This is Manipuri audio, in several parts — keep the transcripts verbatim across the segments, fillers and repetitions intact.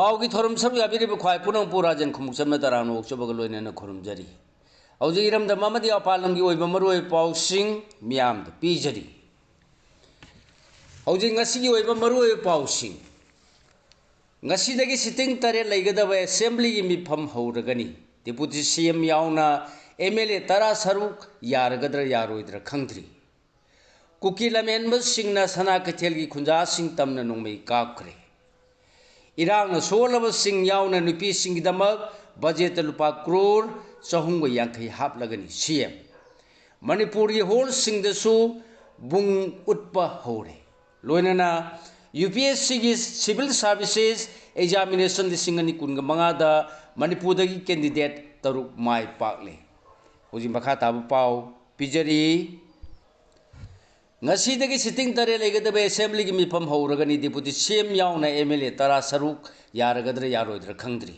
ꯄꯥꯎꯒꯤ ꯊꯧꯔꯝ ꯁꯔꯨꯛ ꯌꯥꯕꯤꯔꯤꯕ ꯈ꯭ꯋꯥꯏ ꯄꯨꯝꯅꯃꯛꯄꯨ ꯔꯥꯖꯦꯟ ꯈꯨꯃꯨꯛꯆꯝꯅ ꯇꯔꯥꯝꯅ ꯑꯣꯛꯆꯕꯒ ꯂꯣꯏꯅꯅ ꯈꯨꯔꯨꯝꯖꯔꯤ꯫ ꯍꯧꯖꯤꯛ ꯏꯔꯝꯗꯝ ꯑꯃꯗꯤ ꯃꯄꯥꯟ ꯂꯝꯒꯤ ꯑꯣꯏꯕ ꯃꯔꯨꯑꯣꯏꯕ ꯄꯥꯎꯁꯤꯡ ꯃꯤꯌꯥꯝꯗ ꯄꯤꯖꯔꯤ꯫ ꯍꯧꯖꯤꯛ ꯉꯁꯤꯒꯤ ꯑꯣꯏꯕ ꯃꯔꯨꯑꯣꯏꯕ ꯄꯥꯎꯁꯤꯡ꯫ ꯉꯁꯤꯗꯒꯤ sitting ꯇꯔꯦꯠ ꯂꯩꯒꯗꯕ assemblyꯒꯤ ꯃꯤꯐꯝ ꯍꯧꯔꯒꯅꯤ꯫ Deputy C M ꯌꯥꯎꯅ M L A ꯇꯔꯥ ꯁꯔꯨꯛ ꯌꯥꯔꯒꯗ꯭ꯔꯥ ꯌꯥꯔꯣꯏꯗ꯭ꯔꯥ ꯈꯪꯗ꯭ꯔꯤ꯫ ꯀꯨꯀꯤ ꯂꯝꯍꯦꯟꯕꯁꯤꯡꯅ ꯁꯅꯥ ꯀꯩꯊꯦꯜꯒꯤ ꯈꯨꯟꯖꯥꯁꯤꯡ ꯇꯝꯅ ꯅꯣꯡꯃꯩ ꯀꯥꯞꯈ꯭ꯔꯦ꯫ ꯏꯔꯥꯡꯅ ꯁꯣꯛꯍꯜꯂꯕꯁꯤꯡ ꯌꯥꯎꯅ ꯅꯨꯄꯤꯁꯤꯡꯒꯤꯗꯃꯛ ꯕꯖꯦꯠꯇ ꯂꯨꯄꯥ ꯀ꯭ꯔꯣꯔ ꯆꯍꯨꯝꯒ ꯌꯥꯡꯈꯩ ꯍꯥꯞꯂꯒꯅꯤ C M꯫ ꯃꯅꯤꯄꯨꯔꯒꯤ ꯍꯣꯜꯁꯤꯡꯗꯁꯨ ꯕꯨꯡ ꯎꯠꯄ ꯍꯧꯔꯦ꯫ ꯂꯣꯏꯅꯅ U P S Cꯒꯤ civil services examination ꯂꯤꯁꯤꯡ ꯑꯅꯤ ꯀꯨꯟꯒ ꯃꯉꯥꯗ ꯃꯅꯤꯄꯨꯔꯗꯒꯤ candidate ꯇꯔꯨꯛ ꯃꯥꯏ ꯄꯥꯛꯂꯦ꯫ ꯍꯧꯖꯤꯛ ꯃꯈꯥ ꯇꯥꯕ ꯄꯥꯎ ꯄꯤꯖꯔꯤ꯫ ꯉꯁꯤꯗꯒꯤ sitting ꯇꯔꯦꯠ ꯂꯩꯒꯗꯕ assemblyꯒꯤ ꯃꯤꯐꯝ ꯍꯧꯔꯒꯅꯤ꯫ Deputy C M ꯌꯥꯎꯅ M L A ꯇꯔꯥ ꯁꯔꯨꯛ ꯌꯥꯔꯒꯗ꯭ꯔꯥ ꯌꯥꯔꯣꯏꯗ꯭ꯔꯥ ꯈꯪꯗ꯭ꯔꯤ꯫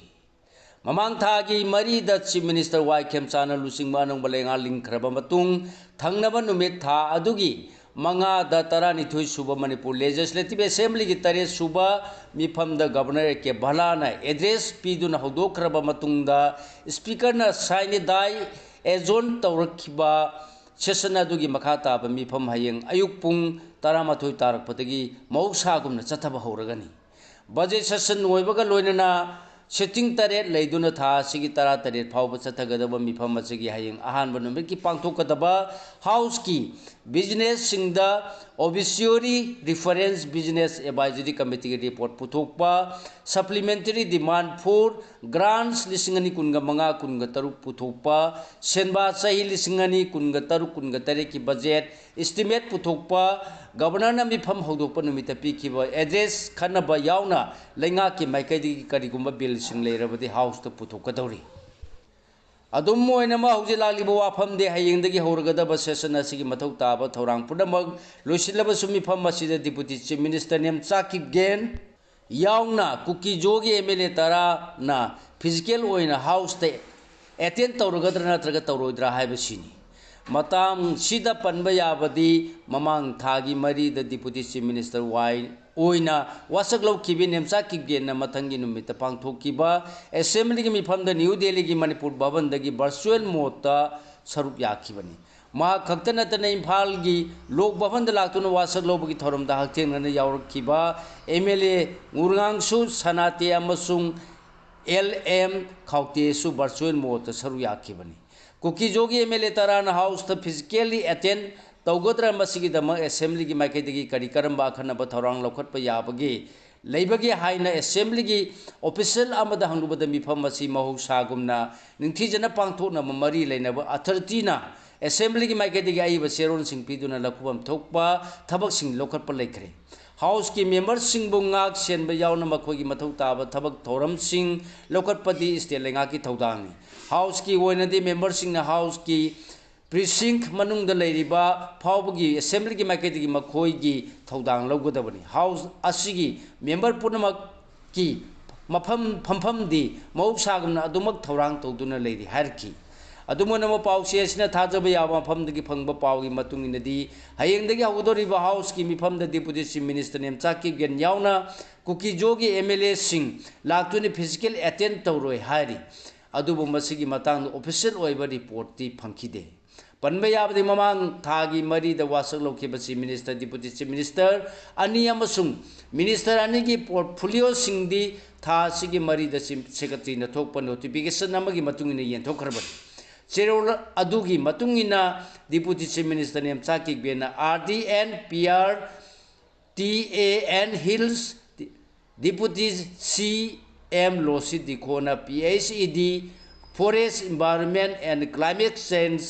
ꯃꯃꯥꯡ ꯊꯥꯒꯤ ꯃꯔꯤꯗ Chief Minister Y ꯈꯦꯝꯆꯥꯟꯅ ꯂꯨꯆꯤꯡꯕ ꯑꯅꯧꯕ ꯂꯩꯉꯥꯛ ꯂꯤꯡꯈ꯭ꯔꯕ ꯃꯇꯨꯡ, ꯊꯪꯅꯕ ꯅꯨꯃꯤꯠ ꯊꯥ ꯑꯗꯨꯒꯤ ꯃꯉꯥꯗ ꯇꯔꯥꯅꯤꯊꯣꯏ ꯁꯨꯕ ꯃꯅꯤꯄꯨꯔ Legislative Assemblyꯒꯤ ꯇꯔꯦꯠ ꯁꯨꯕ ꯃꯤꯐꯝꯗ Governor A K ꯚꯜꯂꯥꯅ address ꯄꯤꯗꯨꯅ ꯍꯧꯗꯣꯛꯈ꯭ꯔꯕ ꯃꯇꯨꯡꯗ, Speakerꯅ sine die adjourn ꯇꯧꯔꯛꯈꯤꯕ session ꯑꯗꯨꯒꯤ ꯃꯈꯥ ꯇꯥꯕ ꯃꯤꯐꯝ ꯍꯌꯦꯡ ꯑꯌꯨꯛ ꯄꯨꯡ ꯇꯔꯥꯃꯥꯊꯣꯏ ꯇꯥꯔꯛꯄꯗꯒꯤ ꯃꯍꯧꯁꯥꯒꯨꯝꯅ ꯆꯠꯊꯕ ꯍꯧꯔꯒꯅꯤ꯫ Budget session ꯂꯣꯏꯕꯒ ꯂꯣꯏꯅꯅ sitting ꯇꯔꯦꯠ ꯂꯩꯗꯨꯅ ꯊꯥ ꯑꯁꯤꯒꯤ ꯇꯔꯥꯇꯔꯦꯠ ꯐꯥꯎꯕ ꯆꯠꯊꯒꯗꯕ ꯃꯤꯐꯝ ꯑꯁꯤꯒꯤ ꯍꯌꯦꯡ ꯑꯍꯥꯟꯕ ꯅꯨꯃꯤꯠꯀꯤ ꯄꯥꯡꯊꯣꯛꯀꯗꯕ Houseꯀꯤ businessꯁꯤꯡꯗ Obituary Reference Business Advisory Committeeꯒꯤ report ꯄꯨꯊꯣꯛꯄ, Supplementary Demand for Grants ꯂꯤꯁꯤꯡ ꯑꯅꯤ ꯀꯨꯟꯒ ꯃꯉꯥ ꯀꯨꯟꯒ ꯇꯔꯨꯛ ꯄꯨꯊꯣꯛꯄ, ꯁꯦꯟꯕꯥ ꯆꯍꯤ ꯂꯤꯁꯤꯡ ꯑꯅꯤ ꯀꯨꯟꯒ ꯇꯔꯨꯛ ꯀꯨꯟꯒ ꯇꯔꯦꯠꯀꯤ budget estimate ꯄꯨꯊꯣꯛꯄ, Governorꯅ ꯃꯤꯐꯝ ꯍꯧꯗꯣꯛꯄ ꯅꯨꯃꯤꯠꯇ ꯄꯤꯈꯤꯕ address ꯈꯟꯅꯕ ꯌꯥꯎꯅ ꯂꯩꯉꯥꯛꯀꯤ ꯃꯥꯏꯀꯩꯗꯒꯤ ꯀꯔꯤꯒꯨꯝꯕ billꯁꯤꯡ ꯂꯩꯔꯕꯗꯤ Houseꯇ ꯄꯨꯊꯣꯛꯀꯗꯧꯔꯤ꯫ ꯑꯗꯨꯝ ꯑꯣꯏꯅꯃꯛ, ꯍꯧꯖꯤꯛ ꯂꯥꯛꯂꯤꯕ ꯋꯥꯐꯝꯗꯤ, ꯍꯌꯦꯡꯗꯒꯤ ꯍꯧꯔꯒꯗꯕ session ꯑꯁꯤꯒꯤ ꯃꯊꯧ ꯇꯥꯕ ꯊꯧꯔꯥꯡ ꯄꯨꯝꯅꯃꯛ ꯂꯣꯏꯁꯤꯜꯂꯕꯁꯨ, ꯃꯤꯐꯝ ꯑꯁꯤꯗ Deputy Chief Minister Nemcha Kipgen ꯌꯥꯎꯅ ꯀꯨꯀꯤꯖꯣꯒꯤ M L A ꯇꯔꯥꯅ physical ꯑꯣꯏꯅ Houseꯇ attend ꯇꯧꯔꯒꯗ꯭ꯔꯥ ꯅꯠꯇ꯭ꯔꯒ ꯇꯧꯔꯣꯏꯗ꯭ꯔꯥ ꯍꯥꯏꯕꯁꯤꯅꯤ꯫ ꯃꯇꯥꯡꯁꯤꯗ ꯄꯟꯕ ꯌꯥꯕꯗꯤ, ꯃꯃꯥꯡ ꯊꯥꯒꯤ ꯃꯔꯤꯗ Deputy Chief Minister Y ꯑꯣꯏꯅ ꯋꯥꯁꯛ ꯂꯧꯈꯤꯕꯤ ꯅꯦꯝꯆꯥ ꯀꯤꯞꯒꯦꯟꯅ ꯃꯊꯪꯒꯤ ꯅꯨꯃꯤꯠꯇ ꯄꯥꯡꯊꯣꯛꯈꯤꯕ ꯑꯦꯁꯦꯝꯕ꯭ꯂꯤꯒꯤ ꯃꯤꯐꯝꯗ ꯅ꯭ꯌꯨ ꯗꯦꯜꯂꯤꯒꯤ ꯃꯅꯤꯄꯨꯔ ꯚꯕꯟꯗꯒꯤ ꯚꯔꯆꯨꯋꯦꯜ ꯃꯣꯗꯇ ꯁꯔꯨꯛ ꯌꯥꯈꯤꯕꯅꯤ꯫ ꯃꯍꯥꯛ ꯈꯛꯇ ꯅꯠꯇꯅ ꯏꯝꯐꯥꯜꯒꯤ ꯂꯣꯛ ꯚꯕꯟꯗ ꯂꯥꯛꯇꯨꯅ ꯋꯥꯁꯛ ꯂꯧꯕꯒꯤ ꯊꯧꯔꯝꯗ ꯍꯛꯊꯦꯡꯅꯅ ꯌꯥꯎꯔꯛꯈꯤꯕ ꯑꯦꯝ ꯑꯦꯜ ꯑꯦ ꯉꯨꯔꯉꯥꯡꯁꯨ ꯁꯅꯥꯇꯦ ꯑꯃꯁꯨꯡ ꯑꯦꯜ ꯑꯦꯝ ꯈꯥꯎꯇꯦꯁꯨ ꯚꯔꯆꯨꯋꯦꯜ ꯃꯣꯗꯇ ꯁꯔꯨꯛ ꯌꯥꯈꯤꯕꯅꯤ꯫ ꯀꯨꯀꯤꯖꯣꯒꯤ ꯑꯦꯝ ꯑꯦꯜ ꯑꯦ ꯇꯔꯥꯅ ꯍꯥꯎꯁꯇ ꯐꯤꯖꯤꯀꯦꯜꯂꯤ ꯑꯦꯇꯦꯟ ꯇꯧꯒꯗ꯭ꯔꯥ? ꯃꯁꯤꯒꯤꯗꯃꯛ ꯑꯦꯁꯦꯝꯕ꯭ꯂꯤꯒꯤ ꯃꯥꯏꯀꯩꯗꯒꯤ ꯀꯔꯤ ꯀꯔꯝꯕ ꯑꯈꯟꯅꯕ ꯊꯧꯔꯥꯡ ꯂꯧꯈꯠꯄ ꯌꯥꯕꯒꯦ, ꯂꯩꯕꯒꯦ ꯍꯥꯏꯅ ꯑꯦꯁꯦꯝꯕ꯭ꯂꯤꯒꯤ ꯑꯣꯐꯤꯁꯤꯌꯦꯜ ꯑꯃꯗ ꯍꯪꯂꯨꯕꯗ ꯃꯤꯐꯝ ꯑꯁꯤ ꯃꯍꯧꯁꯥꯒꯨꯝꯅ ꯅꯤꯡꯊꯤꯖꯅ ꯄꯥꯡꯊꯣꯛꯅꯕ ꯃꯔꯤ ꯂꯩꯅꯕ ꯑꯊꯣꯔꯤꯇꯤꯅ ꯑꯦꯁꯦꯝꯕ꯭ꯂꯤꯒꯤ ꯃꯥꯏꯀꯩꯗꯒꯤ ꯑꯏꯕ ꯆꯦꯔꯣꯜꯁꯤꯡ ꯄꯤꯗꯨꯅ ꯂꯧꯈꯠꯐꯝ ꯊꯣꯛꯄ ꯊꯕꯛꯁꯤꯡ ꯂꯧꯈꯠꯄ ꯂꯩꯈ꯭ꯔꯦ꯫ ꯍꯥꯎꯁꯀꯤ ꯃꯦꯝꯕꯔꯁꯤꯡꯕꯨ ꯉꯥꯛ ꯁꯦꯟꯕ ꯌꯥꯎꯅ ꯃꯈꯣꯏꯒꯤ ꯃꯊꯧ ꯇꯥꯕ ꯊꯕꯛ ꯊꯧꯔꯝꯁꯤꯡ ꯂꯧꯈꯠꯄꯗꯤ ꯁ꯭ꯇꯦꯠ ꯂꯩꯉꯥꯛꯀꯤ ꯊꯧꯗꯥꯡꯅꯤ꯫ ꯍꯥꯎꯁꯀꯤ ꯑꯣꯏꯅꯗꯤ ꯃꯦꯝꯕꯔꯁꯤꯡꯅ ꯍꯥꯎꯁꯀꯤ ꯄ꯭ꯔꯤꯁꯤꯡ ꯃꯅꯨꯡꯗ ꯂꯩꯔꯤꯕ ꯐꯥꯎꯕꯒꯤ ꯑꯦꯁꯦꯝꯕ꯭ꯂꯤꯒꯤ ꯃꯥꯏꯀꯩꯗꯒꯤ ꯃꯈꯣꯏꯒꯤ ꯊꯧꯗꯥꯡ ꯂꯧꯒꯗꯕꯅꯤ꯫ ꯍꯥꯎꯁ ꯑꯁꯤꯒꯤ ꯃꯦꯝꯕꯔ ꯄꯨꯝꯅꯃꯛꯀꯤ ꯃꯐꯝ ꯐꯝꯐꯝꯗꯤ ꯃꯍꯧꯁꯥꯒꯨꯝꯅ ꯑꯗꯨꯃꯛ ꯊꯧꯔꯥꯡ ꯇꯧꯗꯨꯅ ꯂꯩꯔꯤ ꯍꯥꯏꯔꯛꯈꯤ꯫ ꯑꯗꯨꯝ ꯑꯣꯏꯅꯃꯛ, ꯄꯥꯎꯆꯦ ꯑꯁꯤꯅ ꯊꯥꯖꯕ ꯌꯥꯕ ꯃꯐꯝꯗꯒꯤ ꯐꯪꯕ ꯄꯥꯎꯒꯤ ꯃꯇꯨꯡ ꯏꯟꯅꯗꯤ, ꯍꯌꯦꯡꯗꯒꯤ ꯍꯧꯒꯗꯧꯔꯤꯕ ꯍꯥꯎꯁꯀꯤ ꯃꯤꯐꯝꯗ deputy chief minister Nemcha Kipgen ꯌꯥꯎꯅ ꯀꯨꯀꯤꯖꯣꯒꯤ ꯑꯦꯝ ꯑꯦꯜ ꯑꯦꯁꯤꯡ ꯂꯥꯛꯇꯨꯅ ꯐꯤꯖꯤꯀꯦꯜ ꯑꯦꯇꯦꯟ ꯇꯧꯔꯣꯏ ꯍꯥꯏꯔꯤ꯫ ꯑꯗꯨꯕꯨ ꯃꯁꯤꯒꯤ ꯃꯇꯥꯡꯗ ꯑꯣꯐꯤꯁꯤꯌꯦꯜ ꯑꯣꯏꯕ ꯔꯤꯄꯣꯔꯠꯇꯤ ꯐꯪꯈꯤꯗꯦ꯫ ꯄꯟꯕ ꯌꯥꯕꯗꯤ, ꯃꯃꯥꯡ ꯊꯥꯒꯤ ꯃꯔꯤꯗ ꯋꯥꯁꯛ ꯂꯧꯈꯤꯕ chief minister, deputy chief minister ꯑꯅꯤ ꯑꯃꯁꯨꯡ ꯃꯤꯅꯤꯁꯇꯔ ꯑꯅꯤꯒꯤ ꯄꯣꯔꯠꯐꯣꯂꯤꯑꯣꯁꯤꯡꯗꯤ ꯊꯥ ꯑꯁꯤꯒꯤ ꯃꯔꯤꯗ ꯆꯤꯐ ꯁꯦꯀ꯭ꯔꯦꯇꯔꯤꯅ ꯊꯣꯛꯄ ꯅꯣꯇꯤꯐꯤꯀꯦꯁꯟ ꯑꯃꯒꯤ ꯃꯇꯨꯡ ꯏꯟꯅ ꯌꯦꯟꯊꯣꯛꯈ꯭ꯔꯕꯅꯤ꯫ ꯆꯦꯔꯣꯜ ꯑꯗꯨꯒꯤ ꯃꯇꯨꯡ ꯏꯟꯅ ꯗꯤꯄꯨꯇꯤ ꯆꯤꯐ ꯃꯤꯅꯤꯁꯇꯔ ꯅꯦꯝꯆꯥ ꯀꯤꯞꯒꯦꯟꯅ R D and P R T A and hills, deputy C M Losii Dikho P H E D, Forest, Environment and Climate Change,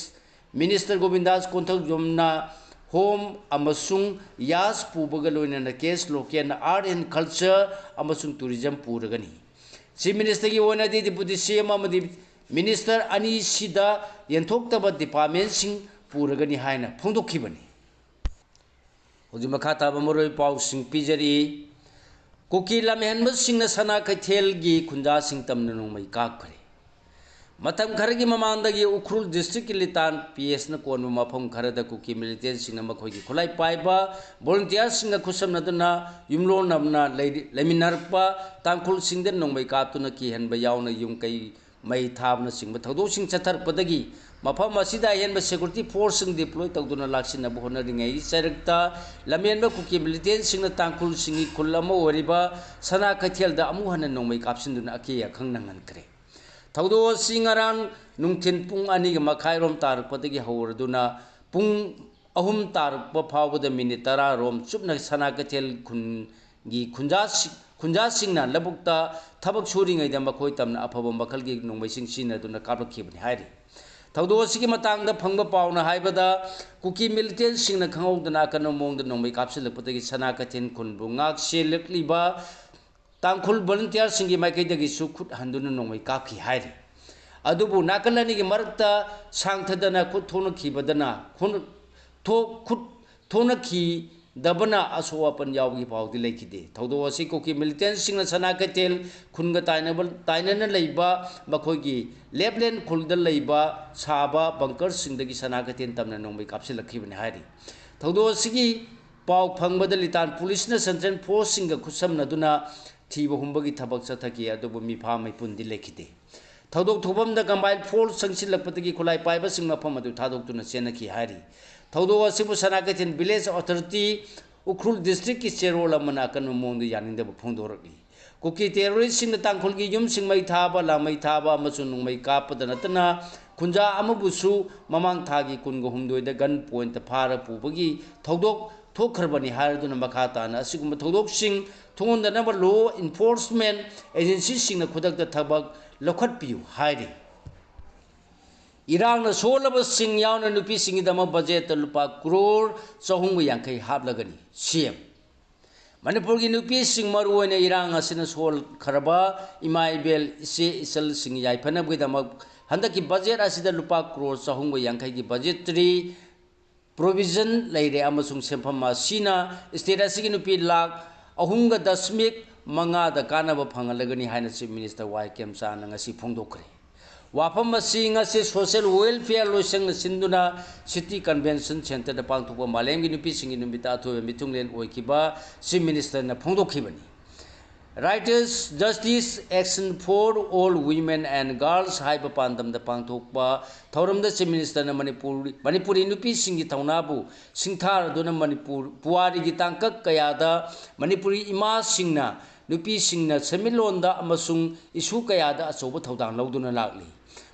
minister Govindas ꯀꯣꯟꯊꯧꯖꯝꯅ ꯍꯣꯝ ꯑꯃꯁꯨꯡ ꯌꯥꯁ ꯄꯨꯕꯒ ꯂꯣꯏꯅꯅ ꯀꯦꯁ ꯂꯣꯀꯦꯜꯅ ꯑꯥꯔꯠ ꯑꯦꯟ ꯀꯜꯆꯔ ꯑꯃꯁꯨꯡ ꯇꯨꯔꯤꯖꯝ ꯄꯨꯔꯒꯅꯤ꯫ ꯆꯤꯐ ꯃꯤꯅꯤꯁꯇꯔꯒꯤ ꯑꯣꯏꯅꯗꯤ ꯗꯤꯄꯨꯇꯤ ꯁꯤ ꯑꯦꯝ ꯑꯃꯗꯤ ꯃꯤꯅꯤꯁꯇꯔ ꯑꯅꯤꯁꯤꯗ ꯌꯦꯟꯊꯣꯛꯇꯕ ꯗꯤꯄꯥꯔꯠꯃꯦꯟꯁꯤꯡ ꯄꯨꯔꯒꯅꯤ ꯍꯥꯏꯅ ꯐꯣꯡꯗꯣꯛꯈꯤꯕꯅꯤ꯫ ꯍꯧꯖꯤꯛ ꯃꯈꯥ ꯇꯥꯕ ꯃꯔꯨꯑꯣꯏꯕ ꯄꯥꯎꯁꯤꯡ ꯄꯤꯖꯔꯤ꯫ ꯀꯨꯀꯤ ꯂꯝꯍꯦꯟꯕꯁꯤꯡꯅ ꯁꯅꯥ ꯀꯩꯊꯦꯜꯒꯤ ꯈꯨꯟꯖꯥꯁꯤꯡ ꯇꯝꯅ ꯅꯣꯡꯃꯩ ꯀꯥꯞꯈ꯭ꯔꯦ꯫ ꯃꯇꯝ ꯈꯔꯒꯤ ꯃꯃꯥꯡꯗꯒꯤ ꯎꯈ꯭ꯔꯨꯜ district ꯀꯤ ꯂꯤꯇꯥꯟ P S ꯅ ꯀꯣꯟꯕ ꯃꯐꯝ ꯈꯔꯗ ꯀꯨꯀꯤ militant ꯁꯤꯡꯅ ꯃꯈꯣꯏꯒꯤ ꯈꯨꯠꯂꯥꯏ ꯄꯥꯏꯕ volunteer ꯁꯤꯡꯒ ꯈꯨꯠꯁꯝꯅꯗꯨꯅ ꯌꯨꯝꯂꯣꯟꯅꯕꯅ ꯂꯩꯔꯤ-, ꯂꯩꯃꯤꯟꯅꯔꯛꯄ ꯇꯥꯡꯈꯨꯜꯁꯤꯡꯗ ꯅꯣꯡꯃꯩ ꯀꯥꯞꯇꯨꯅ ꯀꯤꯍꯟꯕ ꯌꯥꯎꯅ ꯌꯨꯝ ꯀꯩ ꯃꯩ ꯊꯥꯕꯅꯆꯤꯡꯕ ꯊꯧꯗꯣꯛꯁꯤꯡ ꯆꯠꯊꯔꯛꯄꯗꯒꯤ ꯃꯐꯝ ꯑꯁꯤꯗ ꯑꯍꯦꯟꯕ security force ꯁꯤꯡ deploy ꯇꯧꯗꯨꯅ ꯂꯥꯛꯁꯤꯟꯅꯕ ꯍꯣꯠꯅꯔꯤꯉꯩ ꯆꯩꯔꯛꯇ ꯂꯝꯍꯦꯟꯕ ꯀꯨꯀꯤ militant ꯁꯤꯡꯅ ꯇꯥꯡꯈꯨꯜꯁꯤꯡꯒꯤ ꯈꯨꯜ ꯑꯃ ꯑꯣꯏꯔꯤꯕ ꯁꯅꯥ ꯀꯩꯊꯦꯜꯗ ꯑꯃꯨꯛ ꯍꯟꯅ ꯅꯣꯡꯃꯩ ꯀꯥꯞꯁꯤꯟꯗꯨꯅ ꯑꯀꯤ ꯑꯈꯪ ꯅꯪꯍꯟꯈ꯭ꯔꯦ꯫ ꯊꯧꯗꯣꯛ ꯑꯁꯤ ꯉꯔꯥꯡ ꯅꯨꯡꯊꯤꯜ ꯄꯨꯡ ꯑꯅꯤꯒ ꯃꯈꯥꯏꯔꯣꯝ ꯇꯥꯔꯛꯄꯗꯒꯤ ꯍꯧꯔꯗꯨꯅ ꯄꯨꯡ ꯑꯍꯨꯝ ꯇꯥꯔꯛꯄ ꯐꯥꯎꯕꯗ minute ꯇꯔꯥ ꯔꯣꯝ ꯆꯨꯞꯅ ꯁꯅꯥ ꯀꯩꯊꯦꯜ ꯈꯨꯟꯒꯤ ꯈꯨꯟꯖꯥꯁꯤ-, ꯈꯨꯟꯖꯥꯁꯤꯡꯅ ꯂꯧꯕꯨꯛꯇ ꯊꯕꯛ ꯁꯨꯔꯤꯉꯩꯗ ꯃꯈꯣꯏ ꯇꯝꯅ ꯑꯐꯕ ꯃꯈꯜꯒꯤ ꯅꯣꯡꯃꯩꯁꯤꯡ ꯁꯤꯖꯤꯟꯅꯗꯨꯅ ꯀꯥꯞꯂꯛꯈꯤꯕꯅꯤ ꯍꯥꯏꯔꯤ꯫ ꯊꯧꯗꯣꯛ ꯑꯁꯤꯒꯤ ꯃꯇꯥꯡꯗ ꯐꯪꯕ ꯄꯥꯎꯅ ꯍꯥꯏꯕꯗ, ꯀꯨꯀꯤ militant ꯁꯤꯡꯅ ꯈꯪꯍꯧꯗꯅ ꯑꯀꯟꯕ ꯃꯑꯣꯡꯗ ꯅꯣꯡꯃꯩ ꯀꯥꯞꯁꯤꯜꯂꯛꯄꯗꯒꯤ ꯁꯅꯥ ꯀꯩꯊꯦꯜ ꯈꯨꯟꯕꯨ ꯉꯥꯛ ꯁꯦꯜꯂꯛꯂꯤꯕ ꯇꯥꯡꯈꯨꯜ volunteer ꯁꯤꯡꯒꯤ ꯃꯥꯏꯀꯩꯗꯒꯤꯁꯨ ꯈꯨꯠ ꯍꯟꯗꯨꯅ ꯅꯣꯡꯃꯩ ꯀꯥꯞꯈꯤ ꯍꯥꯏꯔꯤ꯫ ꯑꯗꯨꯕꯨ ꯅꯥꯀꯜ ꯑꯅꯤꯒꯤ ꯃꯔꯛꯇ ꯁꯥꯡꯊꯗꯅ ꯈꯨꯠ ꯊꯣꯛꯅꯈꯤꯕꯗꯅ ꯈꯨꯟ-, ꯊꯣꯛ-, ꯈꯨꯠ ꯊꯣꯛꯅꯈꯤꯗꯕꯅ ꯑꯁꯣꯛ ꯑꯄꯟ ꯌꯥꯎꯕꯒꯤ ꯄꯥꯎꯗꯤ ꯂꯩꯈꯤꯗꯦ꯫ ꯊꯧꯗꯣꯛ ꯑꯁꯤ ꯀꯨꯀꯤ militant ꯁꯤꯡꯅ ꯁꯅꯥ ꯀꯩꯊꯦꯜ ꯈꯨꯟꯒ ꯇꯥꯏꯅꯕ, ꯇꯥꯏꯅꯅ ꯂꯩꯕ ꯃꯈꯣꯏꯒꯤ ꯂꯦꯞꯂꯦꯟ ꯈꯨꯜꯗ ꯂꯩꯕ ꯁꯥꯕ bunker ꯁꯤꯡꯗꯒꯤ ꯁꯅꯥ ꯀꯩꯊꯦꯜ ꯇꯝꯅ ꯅꯣꯡꯃꯩ ꯀꯥꯞꯁꯤꯜꯂꯛꯈꯤꯕꯅꯤ ꯍꯥꯏꯔꯤ꯫ ꯊꯧꯗꯣꯛ ꯑꯁꯤꯒꯤ ꯄꯥꯎ ꯐꯪꯕꯗ ꯂꯤꯇꯥꯟ police ꯅ central force ꯁꯤꯡꯒ ꯈꯨꯠꯁꯝꯅꯗꯨꯅ ꯊꯤꯕ ꯍꯨꯝꯕꯒꯤ ꯊꯕꯛ ꯆꯠꯊꯈꯤ, ꯑꯗꯨꯕꯨ ꯃꯤꯐꯥ ꯃꯤꯄꯨꯟꯗꯤ ꯂꯩꯈꯤꯗꯦ꯫ ꯊꯧꯗꯣꯛ ꯊꯣꯛꯐꯝꯗ combined force ꯆꯪꯁꯤꯜꯂꯛꯄꯗꯒꯤ ꯈꯨꯠꯂꯥꯏ ꯄꯥꯏꯕꯁꯤꯡ ꯃꯐꯝ ꯑꯗꯨ ꯊꯥꯗꯣꯛꯇꯨꯅ ꯆꯦꯟꯅꯈꯤ ꯍꯥꯏꯔꯤ꯫ ꯊꯧꯗꯣꯛ ꯑꯁꯤꯕꯨ ꯁꯅꯥ ꯀꯩꯊꯦꯜ village authority ꯎꯈ꯭ꯔꯨꯜ district ꯀꯤ ꯆꯦꯔꯣꯜ ꯑꯃꯅ ꯑꯀꯟꯕ ꯃꯑꯣꯡꯗ ꯌꯥꯅꯤꯡꯗꯕ ꯐꯣꯡꯗꯣꯔꯛꯂꯤ꯫ ꯀꯨꯀꯤ terrorist ꯁꯤꯡꯅ ꯇꯥꯡꯈꯨꯜꯒꯤ ꯌꯨꯝꯁꯤꯡ ꯃꯩ ꯊꯥꯕ, ꯂꯥꯡꯃꯩ ꯊꯥꯕ ꯑꯃꯁꯨꯡ ꯅꯣꯡꯃꯩ ꯀꯥꯞꯄꯗ ꯅꯠꯇꯅ ꯈꯨꯟꯖꯥ ꯑꯃꯕꯨꯁꯨ ꯃꯃꯥꯡ ꯊꯥꯒꯤ ꯀꯨꯟꯒ ꯍꯨꯝꯗꯣꯏꯗ gun point ꯐꯥꯔ ꯄꯨꯕꯒꯤ ꯊꯧꯗꯣꯛ ꯊꯣꯛꯈ꯭ꯔꯕꯅꯤ ꯍꯥꯏꯔꯗꯨꯅ ꯃꯈꯥ ꯇꯥꯅ ꯑꯁꯤꯒꯨꯝꯕ ꯊꯧꯗꯣꯛꯁꯤꯡ ꯊꯣꯛꯍꯟꯗꯅꯕ law enforcement agency ꯁꯤꯡꯅ ꯈꯨꯗꯛꯇ ꯊꯕꯛ ꯂꯧꯈꯠꯄꯤꯌꯨ ꯍꯥꯏꯔꯤ꯫ ꯏꯔꯥꯡꯅ ꯁꯣꯜꯂꯕꯁꯤꯡ ꯌꯥꯎꯅ ꯅꯨꯄꯤꯁꯤꯡꯒꯤꯗꯃꯛ budget ꯇ ꯂꯨꯄꯥ crore ꯆꯍꯨꯝꯒ ꯌꯥꯡꯈꯩ ꯍꯥꯞꯂꯒꯅꯤ, C M꯫ ꯃꯅꯤꯄꯨꯔꯒꯤ ꯅꯨꯄꯤꯁꯤꯡ, ꯃꯔꯨꯑꯣꯏꯅ ꯏꯔꯥꯡ ꯑꯁꯤꯅ ꯁꯣꯛꯍꯟꯈ꯭ꯔꯕ ꯏꯃꯥ ꯏꯕꯦꯜ, ꯏꯆꯦ ꯏꯆꯜꯁꯤꯡ ꯌꯥꯏꯐꯅꯕꯒꯤꯗꯃꯛ ꯍꯟꯗꯛꯀꯤ budget ꯑꯁꯤꯗ ꯂꯨꯄꯥ crore ꯆꯍꯨꯝꯒ ꯌꯥꯡꯈꯩꯒꯤ budgetary provision ꯂꯩꯔꯦ ꯑꯃꯁꯨꯡ ꯁꯦꯟꯐꯝ ꯑꯁꯤꯅ state ꯑꯁꯤꯒꯤ ꯅꯨꯄꯤ ꯂꯥꯈ ꯑꯍꯨꯝꯒ ꯗꯁꯃꯤꯛ ꯃꯉꯥꯗ ꯀꯥꯟꯅꯕ ꯐꯪꯍꯜꯂꯒꯅꯤ ꯍꯥꯏꯅ Chief Minister ꯋꯥꯏ ꯈꯦꯝꯆꯥꯟꯅ ꯉꯁꯤ ꯐꯣꯡꯗꯣꯛꯈ꯭ꯔꯦ꯫ ꯋꯥꯐꯝ ꯑꯁꯤ ꯉꯁꯤ Social Welfare ꯂꯣꯏꯁꯪꯅ ꯁꯤꯟꯗꯨꯅ City Convention Centreꯗ ꯄꯥꯡꯊꯣꯛꯄ ꯃꯥꯂꯦꯝꯒꯤ ꯅꯨꯄꯤꯁꯤꯡꯒꯤ ꯅꯨꯃꯤꯠꯇ ꯑꯊꯣꯏꯕ ꯃꯤꯊꯨꯡꯂꯦꯟ ꯑꯣꯏꯈꯤꯕ Chief Ministerꯅ ꯐꯣꯡꯗꯣꯛꯈꯤꯕꯅꯤ꯫ Righteous Justice Action for All Women and Girls ꯍꯥꯏꯕ ꯄꯥꯟꯗꯝꯗ ꯄꯥꯡꯊꯣꯛꯄ ꯊꯧꯔꯝꯗ Chief Ministerꯅ ꯃꯅꯤꯄꯨꯔ, ꯃꯅꯤꯄꯨꯔꯤ ꯅꯨꯄꯤꯁꯤꯡꯒꯤ ꯊꯧꯅꯥꯕꯨ ꯁꯤꯡꯊꯥꯔꯗꯨꯅ ꯃꯅꯤꯄꯨꯔ ꯄꯨꯋꯥꯔꯤꯒꯤ ꯇꯥꯡꯀꯛ ꯀꯌꯥꯗ ꯃꯅꯤꯄꯨꯔꯤ ꯏꯃꯥꯁꯤꯡꯅ, ꯅꯨꯄꯤꯁꯤꯡꯅ ꯁꯦꯟꯃꯤꯠꯂꯣꯟꯗ ꯑꯃꯁꯨꯡ issue ꯀꯌꯥꯗ ꯑꯆꯧꯕ ꯊꯧꯗꯥꯡ ꯂꯧꯗꯨꯅ ꯂꯥꯛꯂꯤ꯫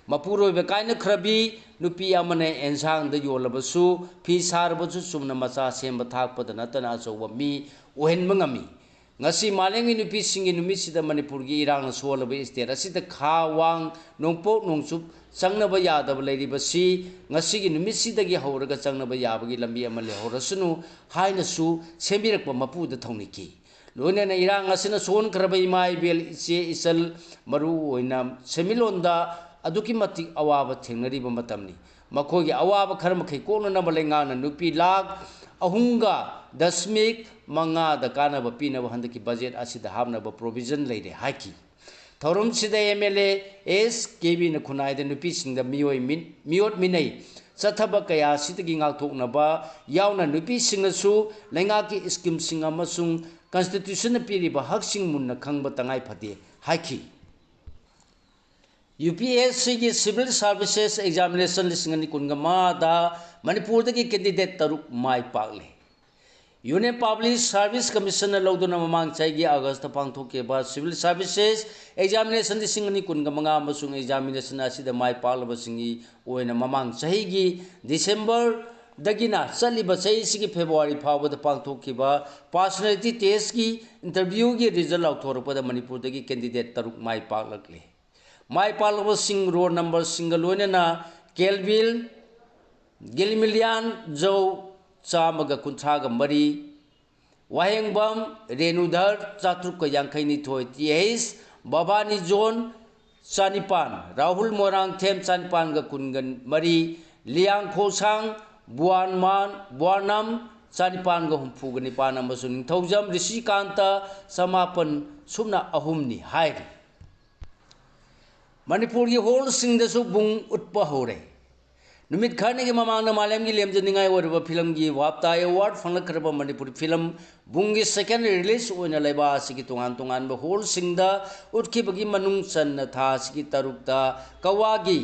ꯃꯄꯨꯔꯣꯏꯕ ꯀꯥꯏꯅꯈ꯭ꯔꯕꯤ ꯅꯨꯄꯤ ꯑꯃꯅ ꯑꯦꯟꯁꯥꯡꯗ ꯌꯣꯜꯂꯕꯁꯨ, ꯐꯤ ꯁꯥꯔꯕꯁꯨ ꯆꯨꯝꯅ ꯃꯆꯥ ꯁꯦꯝꯕ ꯊꯥꯛꯄꯗ ꯅꯠꯇꯅ ꯑꯆꯧꯕ ꯃꯤ ꯑꯣꯏꯍꯟꯕ ꯉꯝꯃꯤ꯫ ꯉꯁꯤ ꯃꯥꯂꯦꯝꯒꯤ ꯅꯨꯄꯤꯁꯤꯡꯒꯤ ꯅꯨꯃꯤꯠꯁꯤꯗ ꯃꯅꯤꯄꯨꯔꯒꯤ ꯏꯔꯥꯡꯅ ꯁꯣꯛꯍꯜꯂꯕ state ꯑꯁꯤꯗ ꯈꯥ, ꯋꯥꯡ, ꯅꯣꯡꯄꯣꯛ, ꯅꯣꯡꯆꯨꯞ ꯆꯪꯅꯕ ꯌꯥꯗꯕ ꯂꯩꯔꯤꯕꯁꯤ ꯉꯁꯤꯒꯤ ꯅꯨꯃꯤꯠꯁꯤꯗꯒꯤ ꯍꯧꯔꯒ ꯆꯪꯅꯕ ꯌꯥꯕꯒꯤ ꯂꯝꯕꯤ ꯑꯃ ꯂꯩꯍꯧꯔꯁꯅꯨ ꯍꯥꯏꯅꯁꯨ ꯁꯦꯝꯕꯤꯔꯛꯄ ꯃꯄꯨꯗ ꯊꯧꯅꯤꯈꯤ꯫ ꯂꯣꯏꯅꯅ ꯏꯔꯥꯡ ꯑꯁꯤꯅ ꯁꯣꯟꯈ꯭ꯔꯕ ꯏꯃꯥ ꯏꯕꯦꯜ, ꯏꯆꯦ ꯏꯆꯜ, ꯃꯔꯨ ꯑꯣꯏꯅ ꯁꯦꯟꯃꯤꯠꯂꯣꯟꯗ ꯑꯗꯨꯛꯀꯤ ꯃꯇꯤꯛ ꯑꯋꯥꯕ ꯊꯦꯡꯅꯔꯤꯕ ꯃꯇꯝꯅꯤ꯫ ꯃꯈꯣꯏꯒꯤ ꯑꯋꯥꯕ ꯈꯔ ꯃꯈꯩ ꯀꯣꯛꯅꯅꯕ ꯂꯩꯉꯥꯛꯅ ꯅꯨꯄꯤ ꯂꯥꯈ ꯑꯍꯨꯝꯒ ꯗꯁꯃꯤꯛ ꯃꯉꯥꯗ ꯀꯥꯟꯅꯕ ꯄꯤꯅꯕ ꯍꯟꯗꯛꯀꯤ budget ꯑꯁꯤꯗ ꯍꯥꯞꯅꯕ provision ꯂꯩꯔꯦ ꯍꯥꯏꯈꯤ꯫ ꯊꯧꯔꯝꯁꯤꯗ MLA S K Bꯅ ꯈꯨꯟꯅꯥꯏꯗ ꯅꯨꯄꯤꯁꯤꯡꯗ ꯃꯤꯑꯣꯏ ꯃꯤ-, ꯃꯤꯑꯣꯠ ꯃꯤꯅꯩ ꯆꯠꯊꯕ ꯀꯌꯥ ꯑꯁꯤꯗꯒꯤ ꯉꯥꯛꯊꯣꯛꯅꯕ ꯌꯥꯎꯅ ꯅꯨꯄꯤꯁꯤꯡꯅꯁꯨ ꯂꯩꯉꯥꯛꯀꯤ schemeꯁꯤꯡ ꯑꯃꯁꯨꯡ Constitutionꯅ ꯄꯤꯔꯤꯕ ꯍꯛꯁꯤꯡ ꯃꯨꯟꯅ ꯈꯪꯕ ꯇꯉꯥꯏ ꯐꯗꯦ ꯍꯥꯏꯈꯤ꯫ UPSCꯒꯤ Civil Services Examination ꯂꯤꯁꯤꯡ ꯑꯅꯤ ꯀꯨꯟꯒ ꯃꯉꯥꯗ ꯃꯅꯤꯄꯨꯔꯗꯒꯤ candidate ꯇꯔꯨꯛ ꯃꯥꯏ ꯄꯥꯛꯂꯦ꯫ Union Public Service Commissionꯅ ꯂꯧꯗꯨꯅ ꯃꯃꯥꯡ ꯆꯍꯤꯒꯤ Augustꯇ ꯄꯥꯡꯊꯣꯛꯈꯤꯕ Civil Services Examination ꯂꯤꯁꯤꯡ ꯑꯅꯤ ꯀꯨꯟꯒ ꯃꯉꯥ ꯑꯃꯁꯨꯡ examination ꯑꯁꯤꯗ ꯃꯥꯏ ꯄꯥꯛꯂꯕꯁꯤꯡꯒꯤ ꯑꯣꯏꯅ ꯃꯃꯥꯡ ꯆꯍꯤꯒꯤ Decemberꯗꯒꯤꯅ ꯆꯠꯂꯤꯕ ꯆꯍꯤꯁꯤꯒꯤ February ꯐꯥꯎꯕꯗ ꯄꯥꯡꯊꯣꯛꯈꯤꯕ personality testꯀꯤ interviewꯒꯤ result ꯂꯥꯎꯊꯣꯔꯛꯄꯗ ꯃꯅꯤꯄꯨꯔꯗꯒꯤ candidate ꯇꯔꯨꯛ ꯃꯥꯏ ꯄꯥꯛꯂꯛꯂꯤ꯫ ꯃꯥꯏ ꯄꯥꯛꯂꯕꯁꯤꯡ roll numberꯁꯤꯡꯒ ꯂꯣꯏꯅꯅ ꯀꯦꯜꯕꯤꯜ ꯒꯤꯂꯤꯃꯤꯂꯤꯌꯥꯟ ꯖꯧ ꯆꯥꯝꯃꯒ ꯀꯨꯟꯊ꯭ꯔꯥꯒ ꯃꯔꯤ, ꯋꯥꯍꯦꯡꯕꯝ ꯔꯦꯅꯨꯙꯔ ꯆꯥꯇ꯭ꯔꯨꯛꯀ ꯌꯥꯡꯈꯩ ꯅꯤꯊꯣꯏ, T H ꯕꯕꯥꯅꯤ ꯖꯣꯟ ꯆꯥꯅꯤꯄꯥꯟ, ꯔꯥꯍꯨꯜ ꯃꯣꯏꯔꯥꯡꯊꯦꯝ ꯆꯥꯅꯤꯄꯥꯟꯒ ꯀꯨꯟꯒ ꯃꯔꯤ, ꯂꯤꯌꯥꯡꯈꯣꯁꯥꯡ ꯕꯨꯋꯥꯟꯃꯥꯟ, ꯕꯨꯋꯥꯅꯝ ꯆꯥꯅꯤꯄꯥꯟꯒ ꯍꯨꯝꯐꯨꯒ ꯅꯤꯄꯥꯟ ꯑꯃꯁꯨꯡ ꯅꯤꯡꯊꯧꯖꯝ ꯔꯤꯁꯤꯀꯥꯟꯇ ꯆꯃꯥꯄꯟ ꯁꯨꯞꯅ ꯑꯍꯨꯝꯅꯤ ꯍꯥꯏꯔꯤ꯫ ꯃꯅꯤꯄꯨꯔꯒꯤ ꯍꯣꯜꯁꯤꯡꯗꯁꯨ ꯕꯨꯡ ꯎꯠꯄ ꯍꯧꯔꯦ꯫ ꯅꯨꯃꯤꯠ ꯈꯔꯅꯤꯒꯤ ꯃꯃꯥꯡꯗ ꯃꯥꯂꯦꯝꯒꯤ ꯂꯦꯝꯖꯅꯤꯡꯉꯥꯏ ꯑꯣꯏꯔꯕ ꯐꯤꯂꯝꯒꯤ ꯕꯥꯞꯇꯥ ꯑꯦꯋꯥꯔꯗ ꯐꯪꯂꯛꯈ꯭ꯔꯕ ꯃꯅꯤꯄꯨꯔꯤ ꯐꯤꯂꯝ ꯕꯨꯡꯒꯤ ꯁꯦꯀꯦꯟ ꯔꯤꯂꯤꯖ ꯑꯣꯏꯅ ꯂꯩꯕꯥꯛ ꯑꯁꯤꯒꯤ ꯇꯣꯉꯥꯟ ꯇꯣꯉꯥꯟꯕ ꯍꯣꯜꯁꯤꯡꯗ ꯎꯠꯈꯤꯕꯒꯤ ꯃꯅꯨꯡ ꯆꯟꯅ ꯊꯥ ꯑꯁꯤꯒꯤ ꯇꯔꯨꯛꯇ ꯀꯋꯥꯒꯤ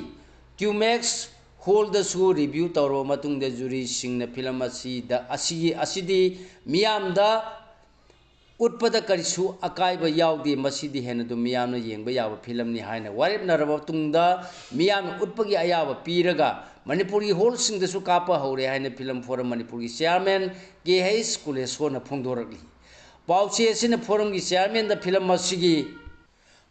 ꯀ꯭ꯌꯨꯃꯦꯛꯁ ꯍꯣꯜꯗꯁꯨ ꯔꯤꯚ꯭ꯌꯨ ꯇꯧꯔꯕ ꯃꯇꯨꯡꯗ ꯖꯨꯔꯤꯁꯤꯡꯅ ꯐꯤꯂꯝ ꯑꯁꯤꯗ, ꯑꯁꯤꯒꯤ, ꯑꯁꯤꯗꯤ ꯃꯤꯌꯥꯝꯗ ꯎꯠꯄꯗ ꯀꯔꯤꯁꯨ ꯑꯀꯥꯏꯕ ꯌꯥꯎꯗꯦ, ꯃꯁꯤꯗꯤ ꯍꯦꯟꯅ ꯑꯗꯨꯝ ꯃꯤꯌꯥꯝꯅ ꯌꯦꯡꯕ ꯌꯥꯕ ꯐꯤꯂꯝꯅꯤ ꯍꯥꯏꯅ ꯋꯥꯔꯦꯞꯅꯔꯕ ꯃꯇꯨꯡꯗ, ꯃꯤꯌꯥꯝꯅ ꯎꯠꯄꯒꯤ ꯑꯌꯥꯕ ꯄꯤꯔꯒ ꯃꯅꯤꯄꯨꯔꯒꯤ ꯍꯣꯜꯁꯤꯡꯗꯁꯨ ꯀꯥꯞꯄ ꯍꯧꯔꯦ ꯍꯥꯏꯅ ꯐꯤꯂꯝ ꯐꯣꯔꯝ ꯃꯅꯤꯄꯨꯔꯒꯤ ꯆꯤꯌꯥꯔꯃꯦꯟ ꯀꯦ ꯍꯩꯁ ꯀꯨꯂꯦꯁꯣꯔꯅ ꯐꯣꯡꯗꯣꯔꯛꯂꯤ꯫ ꯄꯥꯎꯆꯦ ꯑꯁꯤꯅ ꯐꯣꯔꯝꯒꯤ ꯆꯤꯌꯥꯔꯃꯦꯟꯗ ꯐꯤꯂꯝ ꯑꯁꯤꯒꯤ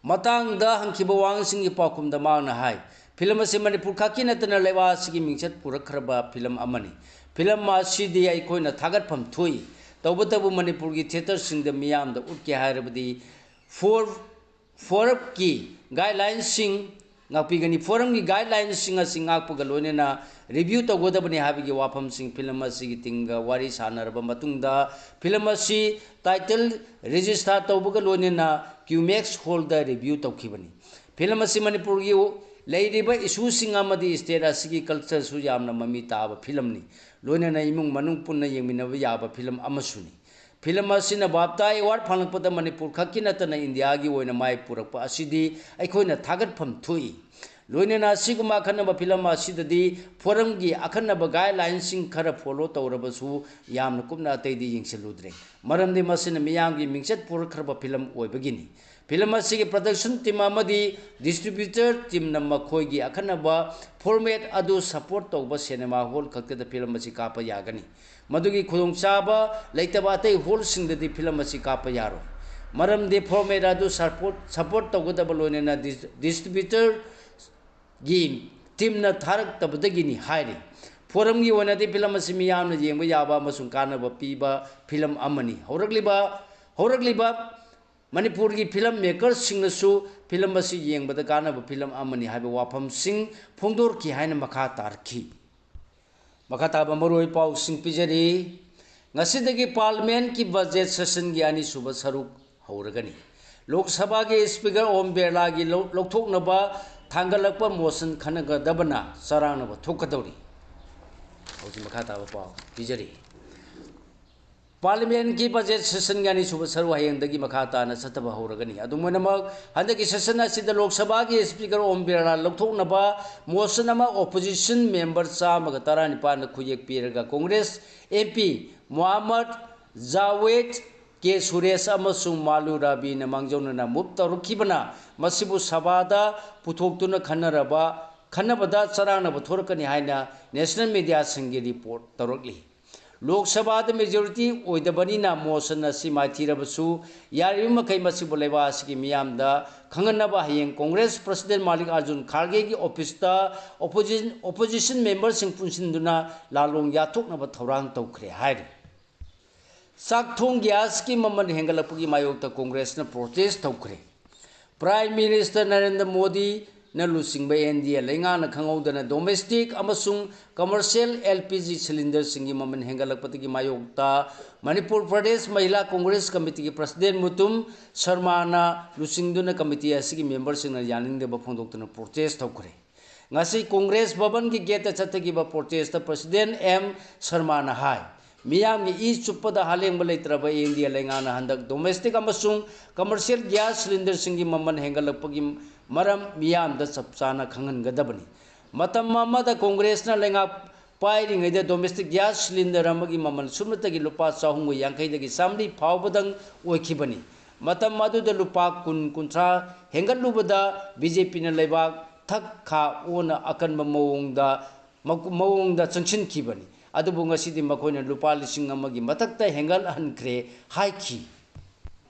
ꯃꯇꯥꯡꯗ ꯍꯪꯈꯤꯕ ꯋꯥꯍꯪꯁꯤꯡꯒꯤ ꯄꯥꯎꯈꯨꯝꯗ ꯃꯍꯥꯛꯅ ꯍꯥꯏ, ꯐꯤꯂꯝ ꯑꯁꯤ ꯃꯅꯤꯄꯨꯔ ꯈꯛꯀꯤ ꯅꯠꯇꯅ ꯂꯩꯕꯥꯛ ꯑꯁꯤꯒꯤ ꯃꯤꯡꯆꯠ ꯄꯨꯔꯛꯈ꯭ꯔꯕ ꯐꯤꯂꯝ ꯑꯃꯅꯤ꯫ ꯐꯤꯂꯝ ꯑꯁꯤꯗꯤ ꯑꯩꯈꯣꯏꯅ ꯊꯥꯒꯠꯐꯝ ꯊꯣꯛꯏ꯫ ꯇꯧꯕꯇꯕꯨ ꯃꯅꯤꯄꯨꯔꯒꯤ ꯊꯤꯌꯦꯇꯔꯁꯤꯡꯗ ꯃꯤꯌꯥꯝꯗ ꯎꯠꯀꯦ ꯍꯥꯏꯔꯕꯗꯤ ꯐꯣꯔ-, ꯐꯣꯔꯞꯀꯤ ꯒꯥꯏꯗꯂꯥꯏꯟꯁꯤꯡ ꯉꯥꯛꯄꯤꯒꯅꯤ꯫ ꯐꯣꯔꯝꯒꯤ ꯒꯥꯏꯗꯂꯥꯏꯟꯁꯤꯡ ꯑꯁꯤ ꯉꯥꯛꯄꯒ ꯂꯣꯏꯅꯅ ꯔꯤꯚ꯭ꯌꯨ ꯇꯧꯒꯗꯕꯅꯤ ꯍꯥꯏꯕꯒꯤ ꯋꯥꯐꯝꯁꯤꯡ ꯐꯤꯂꯝ ꯑꯁꯤꯒꯤ ꯇꯤꯝꯒ ꯋꯥꯔꯤ ꯁꯥꯟꯅꯔꯕ ꯃꯇꯨꯡꯗ ꯐꯤꯂꯝ ꯑꯁꯤ ꯇꯥꯏꯇꯜ ꯔꯦꯖꯤꯁꯇꯥꯔ ꯇꯧꯕꯒ ꯂꯣꯏꯅꯅ ꯀ꯭ꯌꯨꯃꯦꯛꯁ ꯍꯣꯜꯗ ꯔꯤꯚ꯭ꯌꯨ ꯇꯧꯈꯤꯕꯅꯤ꯫ ꯐꯤꯂꯝ ꯑꯁꯤ ꯃꯅꯤꯄꯨꯔꯒꯤ ꯂꯩꯔꯤꯕ ꯏꯁꯨꯁꯤꯡ ꯑꯃꯗꯤ ꯁ꯭ꯇꯦꯠ ꯑꯁꯤꯒꯤ ꯀꯜꯆꯔꯁꯨ ꯌꯥꯝꯅ ꯃꯃꯤ ꯇꯥꯕ ꯐꯤꯂꯝꯅꯤ꯫ ꯂꯣꯏꯅꯅ ꯏꯃꯨꯡ ꯃꯅꯨꯡ ꯄꯨꯟꯅ ꯌꯦꯡꯃꯤꯟꯅꯕ ꯌꯥꯕ ꯐꯤꯂꯝ ꯑꯃꯁꯨꯅꯤ꯫ ꯐꯤꯂꯝ ꯑꯁꯤꯅ ꯕꯥꯞꯇꯥ ꯑꯦꯋꯥꯔꯗ ꯐꯪꯂꯛꯄꯗ ꯃꯅꯤꯄꯨꯔ ꯈꯛꯀꯤ ꯅꯠꯇꯅ ꯏꯟꯗꯤꯌꯥꯒꯤ ꯑꯣꯏꯅ ꯃꯥꯏ ꯄꯨꯔꯛꯄ ꯑꯁꯤꯗꯤ ꯑꯩꯈꯣꯏꯅ ꯊꯥꯒꯠꯐꯝ ꯊꯣꯛꯏ꯫ ꯂꯣꯏꯅꯅ ꯑꯁꯤꯒꯨꯝꯕ ꯑꯈꯟꯅꯕ ꯐꯤꯂꯝ ꯑꯁꯤꯗꯗꯤ ꯐꯣꯔꯝꯒꯤ ꯑꯈꯟꯅꯕ ꯒꯥꯏꯗꯂꯥꯏꯟꯁꯤꯡ ꯈꯔ ꯐꯣꯂꯣ ꯇꯧꯔꯕꯁꯨ ꯌꯥꯝꯅ ꯀꯨꯞꯅ ꯑꯇꯩꯗꯤ ꯌꯦꯡꯁꯤꯜꯂꯨꯗ꯭ꯔꯦ꯫ ꯃꯔꯝꯗꯤ ꯃꯁꯤꯅ ꯃꯤꯌꯥꯝꯒꯤ ꯃꯤꯡꯆꯠ ꯄꯨꯔꯛꯈ꯭ꯔꯕ ꯐꯤꯂꯝ ꯑꯣꯏꯕꯒꯤꯅꯤ꯫ ꯐꯤꯂꯝ ꯑꯁꯤꯒꯤ ꯄ꯭ꯔꯗꯛꯁꯟ ꯇꯤꯝ ꯑꯃꯗꯤ ꯗꯤꯁꯇ꯭ꯔꯤꯕ꯭ꯌꯨꯇꯔ ꯇꯤꯝꯅ ꯃꯈꯣꯏꯒꯤ ꯑꯈꯟꯅꯕ ꯐꯣꯔꯃꯦꯠ ꯑꯗꯨ ꯁꯄꯣꯔꯠ ꯇꯧꯕ ꯁꯤꯅꯦꯃꯥ ꯍꯣꯜ ꯈꯛꯇꯗ ꯐꯤꯂꯝ ꯑꯁꯤ ꯀꯥꯞꯄ ꯌꯥꯒꯅꯤ꯫ ꯃꯗꯨꯒꯤ ꯈꯨꯗꯣꯡꯆꯥꯕ ꯂꯩꯇꯕ ꯑꯇꯩ ꯍꯣꯜꯁꯤꯡꯗꯗꯤ ꯐꯤꯂꯝ ꯑꯁꯤ ꯀꯥꯞꯄ ꯌꯥꯔꯣꯏ꯫ ꯃꯔꯝꯗꯤ ꯐꯣꯔꯃꯦꯠ ꯑꯗꯨ ꯁꯄꯣꯔꯠ, ꯁꯄꯣꯔꯠ ꯇꯧꯒꯗꯕ ꯂꯣꯏꯅꯅ ꯗꯤꯁ-, ꯗꯤꯁꯇ꯭ꯔꯤꯕ꯭ꯌꯨꯇꯔꯒꯤ ꯇꯤꯝꯅ ꯊꯥꯔꯛꯇꯕꯗꯒꯤꯅꯤ ꯍꯥꯏꯔꯤ꯫ ꯐꯣꯔꯝꯒꯤ ꯑꯣꯏꯅꯗꯤ ꯐꯤꯂꯝ ꯑꯁꯤ ꯃꯤꯌꯥꯝꯅ ꯌꯦꯡꯕ ꯌꯥꯕ ꯑꯃꯁꯨꯡ ꯀꯥꯟꯅꯕ ꯄꯤꯕ ꯐꯤꯂꯝ ꯑꯃꯅꯤ꯫ ꯍꯧꯔꯛꯂꯤꯕ, ꯍꯧꯔꯛꯂꯤꯕ ꯃꯅꯤꯄꯨꯔꯒꯤ ꯐꯤꯂꯝ ꯃꯦꯀꯔꯁꯤꯡꯅꯁꯨ ꯐꯤꯂꯝ ꯑꯁꯤ ꯌꯦꯡꯕꯗ ꯀꯥꯟꯅꯕ ꯐꯤꯂꯝ ꯑꯃꯅꯤ ꯍꯥꯏꯕ ꯋꯥꯐꯝꯁꯤꯡ ꯐꯣꯡꯗꯣꯔꯛꯈꯤ ꯍꯥꯏꯅ ꯃꯈꯥ ꯇꯥꯔꯛꯈꯤ꯫ ꯃꯈꯥ ꯇꯥꯕ ꯃꯔꯨꯑꯣꯏ ꯄꯥꯎꯁꯤꯡ ꯄꯤꯖꯔꯤ꯫ ꯉꯁꯤꯗꯒꯤ ꯄꯥꯔꯂꯤꯌꯥꯃꯦꯟꯠꯀꯤ ꯕꯖꯦꯠ ꯁꯦꯁꯟꯒꯤ ꯑꯅꯤꯁꯨꯕ ꯁꯔꯨꯛ ꯍꯧꯔꯒꯅꯤ꯫ ꯂꯣꯛ ꯁꯚꯥꯒꯤ ꯁ꯭ꯄꯤꯀꯔ ꯑꯣꯝ ꯕꯤꯔꯂꯥꯒꯤ ꯂꯧ-, ꯂꯧꯊꯣꯛꯅꯕ ꯊꯥꯡꯒꯠꯂꯛꯄ ꯃꯣꯁꯟ ꯈꯟꯅꯒꯗꯕꯅ ꯆꯔꯥꯡꯅꯕ ꯊꯣꯛꯀꯗꯧꯔꯤ꯫ ꯍꯧꯖꯤꯛ ꯃꯈꯥ ꯇꯥꯕ ꯄꯥꯎ ꯄꯤꯖꯔꯤ꯫ ꯄꯥꯔꯂꯤꯌꯥꯃꯦꯟꯠꯀꯤ ꯕꯖꯦꯠ ꯁꯦꯁꯟꯒꯤ ꯑꯅꯤꯁꯨꯕ ꯁꯔꯨꯛ ꯍꯌꯦꯡꯗꯒꯤ ꯃꯈꯥ ꯇꯥꯅ ꯆꯠꯊꯕ ꯍꯧꯔꯒꯅꯤ꯫ ꯑꯗꯨꯝ ꯑꯣꯏꯅꯃꯛ, ꯍꯟꯗꯛꯀꯤ ꯁꯦꯁꯟ ꯑꯁꯤꯗ ꯂꯣꯛ ꯁꯚꯥꯒꯤ ꯁ꯭ꯄꯤꯀꯔ ꯑꯣꯝ ꯕꯤꯔꯂꯥ ꯂꯧꯊꯣꯛꯅꯕ ꯃꯣꯁꯟ ꯑꯃ ꯑꯣꯄꯣꯖꯤꯁꯟ ꯃꯦꯝꯕꯔ ꯆꯥꯝꯃꯒ ꯇꯔꯥꯅꯤꯄꯥꯟꯅ ꯈꯨꯌꯦꯛ ꯄꯤꯔꯒ ꯀꯣꯡꯒ꯭ꯔꯦꯁ ꯑꯦꯝ ꯄꯤ ꯃꯣꯍꯝꯃꯗ ꯖꯥꯋꯦꯗ, ꯀꯦ ꯁꯨꯔꯦꯁ ꯑꯃꯁꯨꯡ ꯃꯥꯂꯨ ꯔꯕꯤꯅ ꯃꯥꯡꯖꯧꯅꯅ ꯃꯨꯚ ꯇꯧꯔꯛꯈꯤꯕꯅ ꯃꯁꯤꯕꯨ ꯁꯚꯥꯗ ꯄꯨꯊꯣꯛꯇꯨꯅ ꯈꯟꯅꯔꯕ, ꯈꯟꯅꯕꯗ ꯆꯔꯥꯡꯅꯕ ꯊꯣꯔꯛꯀꯅꯤ ꯍꯥꯏꯅ ꯅꯦꯁꯅꯦꯜ ꯃꯤꯗꯤꯌꯥꯁꯤꯡꯒꯤ ꯔꯤꯄꯣꯔꯠ ꯇꯧꯔꯛꯂꯤ꯫ ꯂꯣꯛ ꯁꯚꯥꯗ ꯃꯦꯖꯣꯔꯤꯇꯤ ꯑꯣꯏꯗꯕꯅꯤꯅ ꯃꯣꯁꯟ ꯑꯁꯤ ꯃꯥꯏꯊꯤꯔꯕꯁꯨ, ꯌꯥꯔꯤꯕ ꯃꯈꯩ ꯃꯁꯤꯕꯨ ꯂꯩꯕꯥꯛ ꯑꯁꯤꯒꯤ ꯃꯤꯌꯥꯝꯗ ꯈꯪꯍꯟꯅꯕ ꯍꯌꯦꯡ ꯀꯣꯡꯒ꯭ꯔꯦꯁ ꯄ꯭ꯔꯁꯤꯗꯦꯟ ꯃꯥꯂꯤꯛ ꯑꯥꯔꯖꯨꯟ ꯈꯥꯔꯒꯦꯒꯤ ꯑꯣꯐꯤꯁꯇ ꯑꯣꯄꯣꯖꯤꯁꯟ, ꯑꯣꯄꯣꯖꯤꯁꯟ ꯃꯦꯝꯕꯔꯁꯤꯡ ꯄꯨꯟꯁꯤꯟꯗꯨꯅ ꯂꯥꯂꯣꯡ ꯌꯥꯊꯣꯛꯅꯕ ꯊꯧꯔꯥꯡ ꯇꯧꯈ꯭ꯔꯦ ꯍꯥꯏꯔꯤ꯫ ꯆꯥꯛꯊꯣꯡ ꯒ꯭ꯌꯥꯁꯀꯤ ꯃꯃꯜ ꯍꯦꯟꯒꯠꯂꯛꯄꯒꯤ ꯃꯥꯌꯣꯛꯇ ꯀꯣꯡꯒ꯭ꯔꯦꯁꯅ ꯄ꯭ꯔꯣꯇꯦꯁ ꯇꯧꯈ꯭ꯔꯦ꯫ ꯄ꯭ꯔꯥꯏꯝ ꯃꯤꯅꯤꯁꯇꯔ ꯅꯔꯦꯟꯗ꯭ꯔ ꯃꯣꯗꯤꯅ ꯂꯨꯆꯤꯡꯕ ꯑꯦꯟ ꯗꯤ ꯑꯦ ꯂꯩꯉꯥꯛꯅ ꯈꯪꯍꯧꯗꯅ ꯗꯣꯃꯦꯁꯇꯤꯛ ꯑꯃꯁꯨꯡ ꯀꯃꯔꯁꯤꯌꯦꯜ ꯑꯦꯜ ꯄꯤ ꯖꯤ ꯁꯤꯂꯤꯟꯗꯔꯁꯤꯡꯒꯤ ꯃꯃꯜ ꯍꯦꯟꯒꯠꯂꯛꯄꯗꯒꯤ ꯃꯥꯌꯣꯛꯇ ꯃꯅꯤꯄꯨꯔ ꯄ꯭ꯔꯗꯦꯁ ꯃꯍꯤꯂꯥ ꯀꯣꯡꯒ꯭ꯔꯦꯁ ꯀꯃꯤꯇꯤꯒꯤ ꯄ꯭ꯔꯁꯤꯗꯦꯟ ꯃꯨꯇꯨꯝ ꯁꯔꯃꯥꯅ ꯂꯨꯆꯤꯡꯗꯨꯅ ꯀꯃꯤꯇꯤ ꯑꯁꯤꯒꯤ ꯃꯦꯝꯕꯔꯁꯤꯡꯅ ꯌꯥꯅꯤꯡꯗꯕ ꯐꯣꯡꯗꯣꯛꯇꯨꯅ ꯄ꯭ꯔꯣꯇꯦꯁ ꯇꯧꯈ꯭ꯔꯦ꯫ ꯉꯁꯤ ꯀꯣꯡꯒ꯭ꯔꯦꯁ ꯚꯕꯟꯒꯤ ꯒꯦꯠꯇ ꯆꯠꯊꯈꯤꯕ ꯄ꯭ꯔꯣꯇꯦꯁꯇ ꯄ꯭ꯔꯁꯤꯗꯦꯟ ꯑꯦꯝ ꯁꯔꯃꯥꯅ ꯍꯥꯏ, ꯃꯤꯌꯥꯝꯒꯤ ꯏ ꯆꯨꯞꯄꯗ ꯍꯥꯂꯦꯡꯕ ꯂꯩꯇ꯭ꯔꯕ ꯏꯟꯗꯤꯌꯥ ꯂꯩꯉꯥꯛꯅ ꯍꯟꯗꯛ ꯗꯣꯃꯦꯁꯇꯤꯛ ꯑꯃꯁꯨꯡ ꯀꯃꯔꯁꯤꯌꯦꯜ ꯒ꯭ꯌꯥꯁ ꯁꯤꯂꯤꯟꯗꯔꯁꯤꯡꯒꯤ ꯃꯃꯜ ꯍꯦꯟꯒꯠꯂꯛꯄꯒꯤ ꯃꯔꯝ ꯃꯤꯌꯥꯝꯗ ꯆꯞ ꯆꯥꯅ ꯈꯪꯍꯟꯒꯗꯕꯅꯤ꯫ ꯃꯇꯝ ꯑꯃꯗ ꯀꯣꯡꯒ꯭ꯔꯦꯁꯅ ꯂꯩꯉꯥꯛ ꯄꯥꯏꯔꯤꯉꯩꯗ ꯗꯣꯃꯦꯁꯇꯤꯛ ꯒ꯭ꯌꯥꯁ ꯁꯤꯂꯤꯟꯗꯔ ꯑꯃꯒꯤ ꯃꯃꯜ ꯁꯨꯞꯅꯇꯒꯤ ꯂꯨꯄꯥ ꯆꯍꯨꯝꯒ ꯌꯥꯡꯈꯩꯗꯒꯤ ꯆꯥꯃꯔꯤ ꯐꯥꯎꯕꯗꯪ ꯑꯣꯏꯈꯤꯕꯅꯤ꯫ ꯃꯇꯝ ꯑꯗꯨꯗ ꯂꯨꯄꯥ ꯀꯨꯟ, ꯀꯨꯟꯊ꯭ꯔꯥ ꯍꯦꯟꯒꯠꯂꯨꯕꯗ ꯕꯤ ꯖꯦ ꯄꯤꯅ ꯂꯩꯕꯥꯛ ꯊꯛ ꯈꯥ ꯑꯣꯟꯅ ꯑꯀꯟꯕ ꯃꯑꯣꯡꯗ, ꯃꯑꯣꯡꯗ ꯆꯪꯁꯤꯟꯈꯤꯕꯅꯤ꯫ ꯑꯗꯨꯕꯨ ꯉꯁꯤꯗꯤ ꯃꯈꯣꯏꯅ ꯂꯨꯄꯥ ꯂꯤꯁꯤꯡ ꯑꯃꯒꯤ ꯃꯊꯛꯇ ꯍꯦꯟꯒꯠꯍꯟꯈ꯭ꯔꯦ ꯍꯥꯏꯈꯤ꯫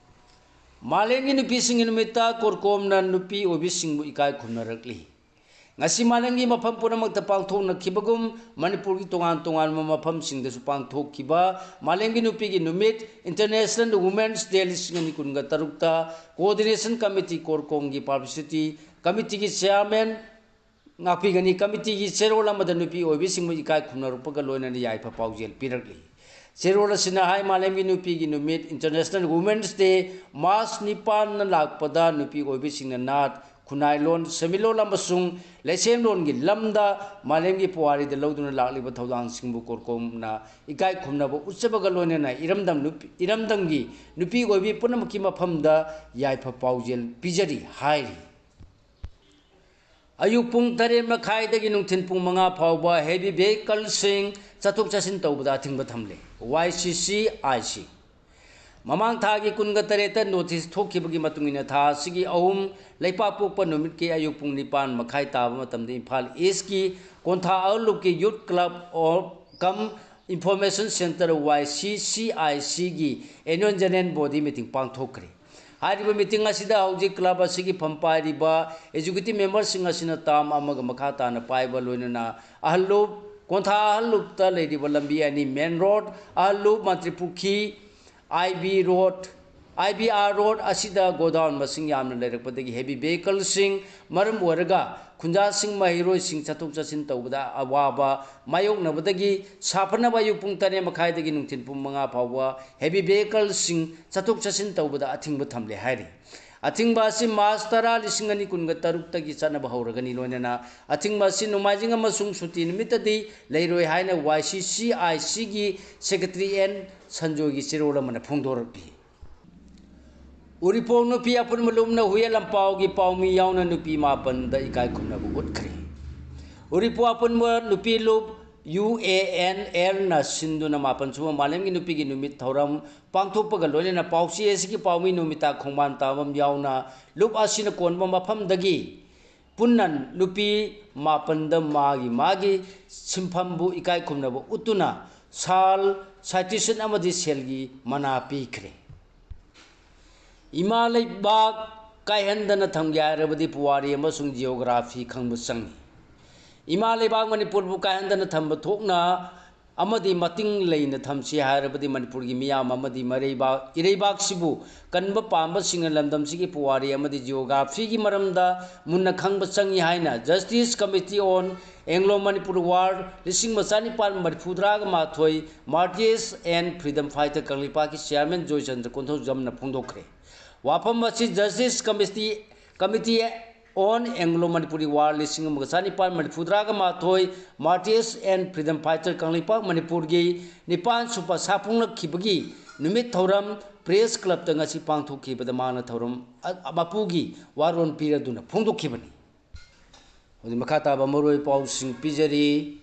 ꯃꯥꯂꯦꯝꯒꯤ ꯅꯨꯄꯤꯁꯤꯡꯒꯤ ꯅꯨꯃꯤꯠꯇ ꯀꯣꯔꯀꯣꯝꯅ ꯅꯨꯄꯤ ꯑꯣꯏꯕꯤꯁꯤꯡꯕꯨ ꯏꯀꯥꯏ ꯈꯨꯝꯅꯔꯛꯂꯤ꯫ ꯉꯁꯤ ꯃꯥꯂꯦꯝꯒꯤ ꯃꯐꯝ ꯄꯨꯝꯅꯃꯛꯇ ꯄꯥꯡꯊꯣꯛꯅꯈꯤꯕꯒꯨꯝ ꯃꯅꯤꯄꯨꯔꯒꯤ ꯇꯣꯉꯥꯟ ꯇꯣꯉꯥꯟꯕ ꯃꯐꯝꯁꯤꯡꯗꯁꯨ ꯄꯥꯡꯊꯣꯛꯈꯤꯕ ꯃꯥꯂꯦꯝꯒꯤ ꯅꯨꯄꯤꯒꯤ ꯅꯨꯃꯤꯠ, ꯏꯟꯇꯔꯅꯦꯁꯅꯦꯜ ꯋꯨꯃꯦꯟꯁ ꯗꯦ ꯂꯤꯁꯤꯡ ꯑꯅꯤ ꯀꯨꯟꯒ ꯇꯔꯨꯛꯇ ꯀꯣꯑꯣꯔꯗꯤꯅꯦꯁꯟ ꯀꯃꯤꯇꯤ, ꯀꯣꯔꯀꯣꯝꯒꯤ ꯄꯕ꯭ꯂꯤꯁꯤꯇꯤ ꯀꯃꯤꯇꯤꯒꯤ ꯆꯤꯌꯥꯔꯃꯦꯟ ꯉꯥꯛꯄꯤꯒꯅꯤ꯫ ꯀꯃꯤꯇꯤꯒꯤ ꯆꯦꯔꯣꯜ ꯑꯃꯗ ꯅꯨꯄꯤ ꯑꯣꯏꯕꯤꯁꯤꯡꯕꯨ ꯏꯀꯥꯏ ꯈꯨꯝꯅꯔꯛꯄꯒ ꯂꯣꯏꯅꯅ ꯌꯥꯏꯐ ꯄꯥꯎꯖꯦꯜ ꯄꯤꯔꯛꯂꯤ꯫ ꯆꯦꯔꯣꯜ ꯑꯁꯤꯅ ꯍꯥꯏ, ꯃꯥꯂꯦꯝꯒꯤ ꯅꯨꯄꯤꯒꯤ ꯅꯨꯃꯤꯠ, International Women's Day, ꯃꯥꯔꯆ ꯅꯤꯄꯥꯟꯅ ꯂꯥꯛꯄꯗ ꯅꯨꯄꯤ ꯑꯣꯏꯕꯤꯁꯤꯡꯅ ꯅꯥꯠ, ꯈꯨꯟꯅꯥꯏꯂꯣꯟ, ꯁꯦꯟꯃꯤꯠꯂꯣꯟ ꯑꯃꯁꯨꯡ ꯂꯩꯁꯦꯝꯂꯣꯟꯒꯤ ꯂꯝꯗ ꯃꯥꯂꯦꯝꯒꯤ ꯄꯨꯋꯥꯔꯤꯗ ꯂꯧꯗꯨꯅ ꯂꯥꯛꯂꯤꯕ ꯊꯧꯗꯥꯡꯁꯤꯡꯕꯨ ꯀꯣꯔꯀꯣꯝꯅ ꯏꯀꯥꯏ ꯈꯨꯝꯅꯕ ꯎꯠꯆꯕꯒ ꯂꯣꯏꯅꯅ ꯏꯔꯝꯗꯝ ꯅꯨꯄꯤ-, ꯏꯔꯝꯗꯝꯒꯤ ꯅꯨꯄꯤ ꯑꯣꯏꯕꯤ ꯄꯨꯝꯅꯃꯛꯀꯤ ꯃꯐꯝꯗ ꯌꯥꯏꯐ ꯄꯥꯎꯖꯦꯜ ꯄꯤꯖꯔꯤ ꯍꯥꯏꯔꯤ꯫ ꯑꯌꯨꯛ ꯄꯨꯡ ꯇꯔꯦꯠ ꯃꯈꯥꯏꯗꯒꯤ ꯅꯨꯡꯊꯤꯜ ꯄꯨꯡ ꯃꯉꯥ ꯐꯥꯎꯕ heavy vehicleꯁꯤꯡ ꯆꯠꯊꯣꯛ ꯆꯠꯁꯤꯟ ꯇꯧꯕꯗ ꯑꯊꯤꯡꯕ ꯊꯝꯂꯦ꯫ ꯋꯥꯏ ꯁꯤ ꯁꯤ ꯑꯥꯏ ꯁꯤ꯫ ꯃꯃꯥꯡ ꯊꯥꯒꯤ ꯀꯨꯟꯒ ꯇꯔꯦꯠꯇ ꯅꯣꯇꯤꯁ ꯊꯣꯛꯈꯤꯕꯒꯤ ꯃꯇꯨꯡ ꯏꯟꯅ, ꯊꯥ ꯑꯁꯤꯒꯤ ꯑꯍꯨꯝ ꯂꯩꯄꯥꯛꯄꯣꯛꯄ ꯅꯨꯃꯤꯠꯀꯤ ꯑꯌꯨꯛ ꯄꯨꯡ ꯅꯤꯄꯥꯟ ꯃꯈꯥꯏ ꯇꯥꯕ ꯃꯇꯝꯗ ꯏꯝꯐꯥꯜ ꯏꯁꯀꯤ ꯀꯣꯟꯊꯥ ꯑꯍꯜꯂꯨꯞꯀꯤ Youth Club of cum Information Centre, ꯋꯥꯏ ꯁꯤ ꯁꯤ ꯑꯥꯏ ꯁꯤꯒꯤ annual general body meeting ꯄꯥꯡꯊꯣꯛꯈ꯭ꯔꯦ꯫ ꯍꯥꯏꯔꯤꯕ meeting ꯑꯁꯤꯗ ꯍꯧꯖꯤꯛ club ꯑꯁꯤꯒꯤ ꯐꯝ ꯄꯥꯏꯔꯤꯕ executive memberꯁꯤꯡ ꯑꯁꯤꯅ term ꯑꯃꯒ ꯃꯈꯥ ꯇꯥꯅ ꯄꯥꯏꯕ ꯂꯣꯏꯅꯅ ꯑꯍꯜꯂꯨꯞ, ꯀꯣꯟꯊꯥ ꯑꯍꯜꯂꯨꯞꯇ ꯂꯩꯔꯤꯕ ꯂꯝꯕꯤ ꯑꯅꯤ, main road, ꯑꯍꯜꯂꯨꯞ ꯃꯟꯇ꯭ꯔꯤꯄꯨꯈ꯭ꯔꯤ, ꯑꯥꯏ ꯕꯤ road, ꯑꯥꯏ ꯕꯤ ꯑꯥꯔ road ꯑꯁꯤꯗ godown ꯃꯁꯤꯡ ꯌꯥꯝꯅ ꯂꯩꯔꯛꯄꯗꯒꯤ heavy vehicleꯁꯤꯡ ꯃꯔꯝ ꯑꯣꯏꯔꯒ ꯈꯨꯟꯖꯥꯁꯤꯡ, ꯃꯍꯩꯔꯣꯏꯁꯤꯡ ꯆꯠꯊꯣꯛ ꯆꯠꯁꯤꯟ ꯇꯧꯕꯗ ꯑꯋꯥꯕ ꯃꯥꯌꯣꯛꯅꯕꯗꯒꯤ ꯁꯥꯐꯅꯕ ꯑꯌꯨꯛ ꯄꯨꯡ ꯇꯔꯦꯠ ꯃꯈꯥꯏꯗꯒꯤ ꯅꯨꯡꯊꯤꯜ ꯄꯨꯡ ꯃꯉꯥ ꯐꯥꯎꯕ heavy vehicleꯁꯤꯡ ꯆꯠꯊꯣꯛ ꯆꯠꯁꯤꯟ ꯇꯧꯕꯗ ꯑꯊꯤꯡꯕ ꯊꯝꯂꯦ ꯍꯥꯏꯔꯤ꯫ ꯑꯊꯤꯡꯕ ꯑꯁꯤ ꯃꯥꯔꯆ ꯇꯔꯥ, ꯂꯤꯁꯤꯡ ꯑꯅꯤ ꯀꯨꯟꯒ ꯇꯔꯨꯛꯇꯒꯤ ꯆꯠꯅꯕ ꯍꯧꯔꯒꯅꯤ꯫ ꯂꯣꯏꯅꯅ ꯑꯊꯤꯡꯕ ꯑꯁꯤ ꯅꯣꯡꯃꯥꯏꯖꯤꯡ ꯑꯃꯁꯨꯡ ꯁꯨꯇꯤ ꯅꯨꯃꯤꯠꯇꯗꯤ ꯂꯩꯔꯣꯏ ꯍꯥꯏꯅ ꯋꯥꯏ ꯁꯤ ꯁꯤ ꯑꯥꯏ ꯁꯤꯒꯤ secretary ꯑꯦꯟ ꯁꯟꯖꯣꯏꯒꯤ ꯆꯦꯔꯣꯜ ꯑꯃꯅ ꯐꯣꯡꯗꯣꯔꯛꯂꯤ꯫ ꯎꯔꯤꯄꯣꯛ ꯅꯨꯄꯤ ꯑꯄꯨꯟꯕ ꯂꯨꯞꯅ ꯍꯨꯏꯌꯦꯟ ꯂꯝꯄꯥꯎꯒꯤ ꯄꯥꯎꯃꯤ ꯌꯥꯎꯅ ꯅꯨꯄꯤ ꯃꯥꯄꯟꯗ ꯏꯀꯥꯏ ꯈꯨꯝꯅꯕ ꯎꯠꯈ꯭ꯔꯦ꯫ ꯎꯔꯤꯄꯣꯛ ꯑꯄꯨꯟꯕ ꯅꯨꯄꯤ ꯂꯨꯞ ꯌꯨ ꯑꯦ ꯑꯦꯟ ꯑꯦꯜꯅ ꯁꯤꯟꯗꯨꯅ ꯃꯥꯄꯟ ꯁꯨꯕ ꯃꯥꯂꯦꯝꯒꯤ ꯅꯨꯄꯤꯒꯤ ꯅꯨꯃꯤꯠ ꯊꯧꯔꯝ ꯄꯥꯡꯊꯣꯛꯄꯒ ꯂꯣꯏꯅꯅ ꯄꯥꯎꯆꯦ ꯑꯁꯤꯒꯤ ꯄꯥꯎꯃꯤ ꯅꯣꯃꯤꯇꯥ ꯈꯣꯡꯕꯥꯟ ꯇꯥꯕꯝ ꯌꯥꯎꯅ ꯂꯨꯞ ꯑꯁꯤꯅ ꯀꯣꯟꯕ ꯃꯐꯝꯗꯒꯤ ꯄꯨꯟꯅ ꯅꯨꯄꯤ ꯃꯥꯄꯟꯗ ꯃꯥꯒꯤ ꯃꯥꯒꯤ ꯁꯤꯟꯐꯝꯕꯨ ꯏꯀꯥꯏ ꯈꯨꯝꯅꯕ ꯎꯠꯇꯨꯅ ꯁꯥꯜ, citation ꯑꯃꯗꯤ ꯁꯦꯜꯒꯤ ꯃꯅꯥ ꯄꯤꯈ꯭ꯔꯦ꯫ ꯏꯃꯥ ꯂꯩꯕꯥꯛ ꯀꯥꯏꯍꯟꯗꯅ ꯊꯝꯒꯦ ꯍꯥꯏꯔꯕꯗꯤ ꯄꯨꯋꯥꯔꯤ ꯑꯃꯁꯨꯡ geography ꯈꯪꯕ ꯆꯪꯏ꯫ ꯏꯃꯥ ꯂꯩꯕꯥꯛ ꯃꯅꯤꯄꯨꯔꯕꯨ ꯀꯥꯏꯍꯟꯗꯅ ꯊꯝꯕ ꯊꯣꯛꯅ ꯑꯃꯗꯤ ꯃꯇꯤꯡ ꯂꯩꯅ ꯊꯝꯁꯤ ꯍꯥꯏꯔꯕꯗꯤ ꯃꯅꯤꯄꯨꯔꯒꯤ ꯃꯤꯌꯥꯝ ꯑꯃꯗꯤ ꯃꯔꯩꯕꯥꯛ, ꯏꯔꯩꯕꯥꯛꯁꯤꯕꯨ ꯀꯟꯕ ꯄꯥꯝꯕꯁꯤꯡꯅ ꯂꯝꯗꯝꯁꯤꯒꯤ ꯄꯨꯋꯥꯔꯤ ꯑꯃꯗꯤ geographyꯒꯤ ꯃꯔꯝꯗ ꯃꯨꯟꯅ ꯈꯪꯕ ꯆꯪꯏ ꯍꯥꯏꯅ Justice Committee on Anglo Manipur War ꯂꯤꯁꯤꯡ ꯑꯃ ꯆꯥꯅꯤꯄꯥꯟ ꯃꯔꯤꯐꯨꯇꯔꯥꯒ ꯃꯥꯊꯣꯏ Martyrs and Freedom Fighter ꯀꯪꯂꯩꯄꯥꯛꯀꯤ chairman ꯖꯣꯏꯆꯟꯗ꯭ꯔ ꯀꯣꯟꯊꯧꯖꯝꯅ ꯐꯣꯡꯗꯣꯛꯈ꯭ꯔꯦ꯫ ꯋꯥꯐꯝ ꯑꯁꯤ Justice Committee, Committee on Anglo Manipuri War ꯂꯤꯁꯤꯡ ꯑꯃꯒ ꯆꯥꯅꯤꯄꯥꯟ ꯃꯔꯤꯐꯨꯇꯔꯥꯒ ꯃꯥꯊꯣꯏ Martyrs and Freedom Fighter Kangleipak ꯃꯅꯤꯄꯨꯔꯒꯤ ꯅꯤꯄꯥꯟ ꯁꯨꯕ ꯁꯥꯐꯣꯡꯂꯛꯈꯤꯕꯒꯤ ꯅꯨꯃꯤꯠ ꯊꯧꯔꯝ Press Clubꯇ ꯉꯁꯤ ꯄꯥꯡꯊꯣꯛꯈꯤꯕꯗ ꯃꯥꯅ ꯊꯧꯔꯝ ꯑ-, ꯃꯄꯨꯒꯤ ꯋꯥꯔꯣꯜ ꯄꯤꯔꯗꯨꯅ ꯐꯣꯡꯗꯣꯛꯈꯤꯕꯅꯤ꯫ ꯍꯧꯖꯤꯛ ꯃꯈꯥ ꯇꯥꯕ ꯃꯔꯨꯑꯣꯏꯕ ꯄꯥꯎꯁꯤꯡ ꯄꯤꯖꯔꯤ꯫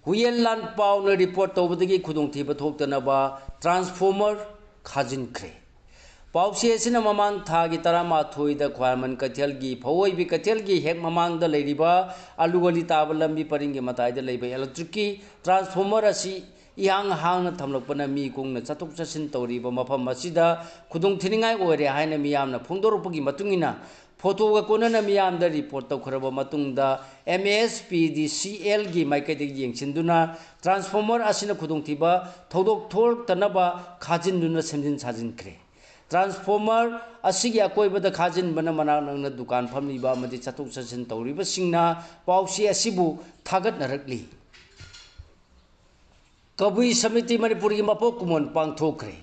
ꯍꯨꯏꯌꯦꯟ ꯂꯥꯟ ꯄꯥꯎꯅ report ꯇꯧꯕꯗꯒꯤ ꯈꯨꯗꯣꯡꯊꯤꯕ ꯊꯣꯛꯇꯅꯕ transformer ꯈꯥꯖꯤꯟꯈ꯭ꯔꯦ꯫ ꯄꯥꯎꯆꯦ ꯑꯁꯤꯅ ꯃꯃꯥꯡ ꯊꯥꯒꯤ ꯇꯔꯥꯃꯥꯊꯣꯏꯗ ꯈ꯭ꯋꯥꯏꯔꯝꯕꯟ ꯀꯩꯊꯦꯜꯒꯤ, ꯐꯧꯑꯣꯏꯕꯤ ꯀꯩꯊꯦꯜꯒꯤ ꯍꯦꯛ ꯃꯃꯥꯡꯗ ꯂꯩꯔꯤꯕ ꯑꯂꯨ ꯒꯂꯤ ꯇꯥꯕ ꯂꯝꯕꯤ ꯄꯔꯤꯡꯒꯤ ꯃꯇꯥꯏꯗ ꯂꯩꯕ electricꯀꯤ transformer ꯑꯁꯤ ꯏꯍꯥꯡ ꯍꯥꯡꯅ ꯊꯝꯂꯛꯄꯅ ꯃꯤ ꯀꯨꯡꯅ ꯆꯠꯊꯣꯛ ꯆꯠꯁꯤꯟ ꯇꯧꯔꯤꯕ ꯃꯐꯝ ꯑꯁꯤꯗ ꯈꯨꯗꯣꯡ ꯊꯤꯅꯤꯡꯉꯥꯏ ꯑꯣꯏꯔꯦ ꯍꯥꯏꯅ ꯃꯤꯌꯥꯝꯅ ꯐꯣꯡꯗꯣꯔꯛꯄꯒꯤ ꯃꯇꯨꯡ ꯏꯟꯅ, photoꯒ ꯀꯣꯟꯅꯅ ꯃꯤꯌꯥꯝꯗ report ꯇꯧꯈ꯭ꯔꯕ ꯃꯇꯨꯡꯗ, MSPDCLꯒꯤ ꯃꯥꯏꯀꯩꯗꯒꯤ ꯌꯦꯡꯁꯤꯟꯗꯨꯅ transformer ꯑꯁꯤꯅ ꯈꯨꯗꯣꯡꯊꯤꯕ ꯊꯧꯗꯣꯛ ꯊꯣꯛꯂꯛꯇꯅꯕ ꯈꯥꯖꯤꯟꯗꯨꯅ ꯁꯦꯝꯖꯤꯟ ꯁꯥꯖꯤꯟꯈ꯭ꯔꯦ꯫ Transformer ꯑꯁꯤꯒꯤ ꯑꯀꯣꯏꯕꯗ ꯈꯥꯖꯤꯟꯕꯅ ꯃꯅꯥꯛ ꯅꯛꯅ ꯗꯨꯀꯥꯟ ꯐꯝꯂꯤꯕ ꯑꯃꯗꯤ ꯆꯠꯊꯣꯛ ꯆꯠꯁꯤꯟ ꯇꯧꯔꯤꯕꯁꯤꯡꯅ ꯄꯥꯎꯆꯦ ꯑꯁꯤꯕꯨ ꯊꯥꯒꯠꯅꯔꯛꯂꯤ꯫ ꯀꯕꯨꯏ ꯁꯃꯤꯇꯤ ꯃꯅꯤꯄꯨꯔꯒꯤ ꯃꯄꯣꯛ ꯀꯨꯝꯑꯣꯟ ꯄꯥꯡꯊꯣꯛꯈ꯭ꯔꯦ꯫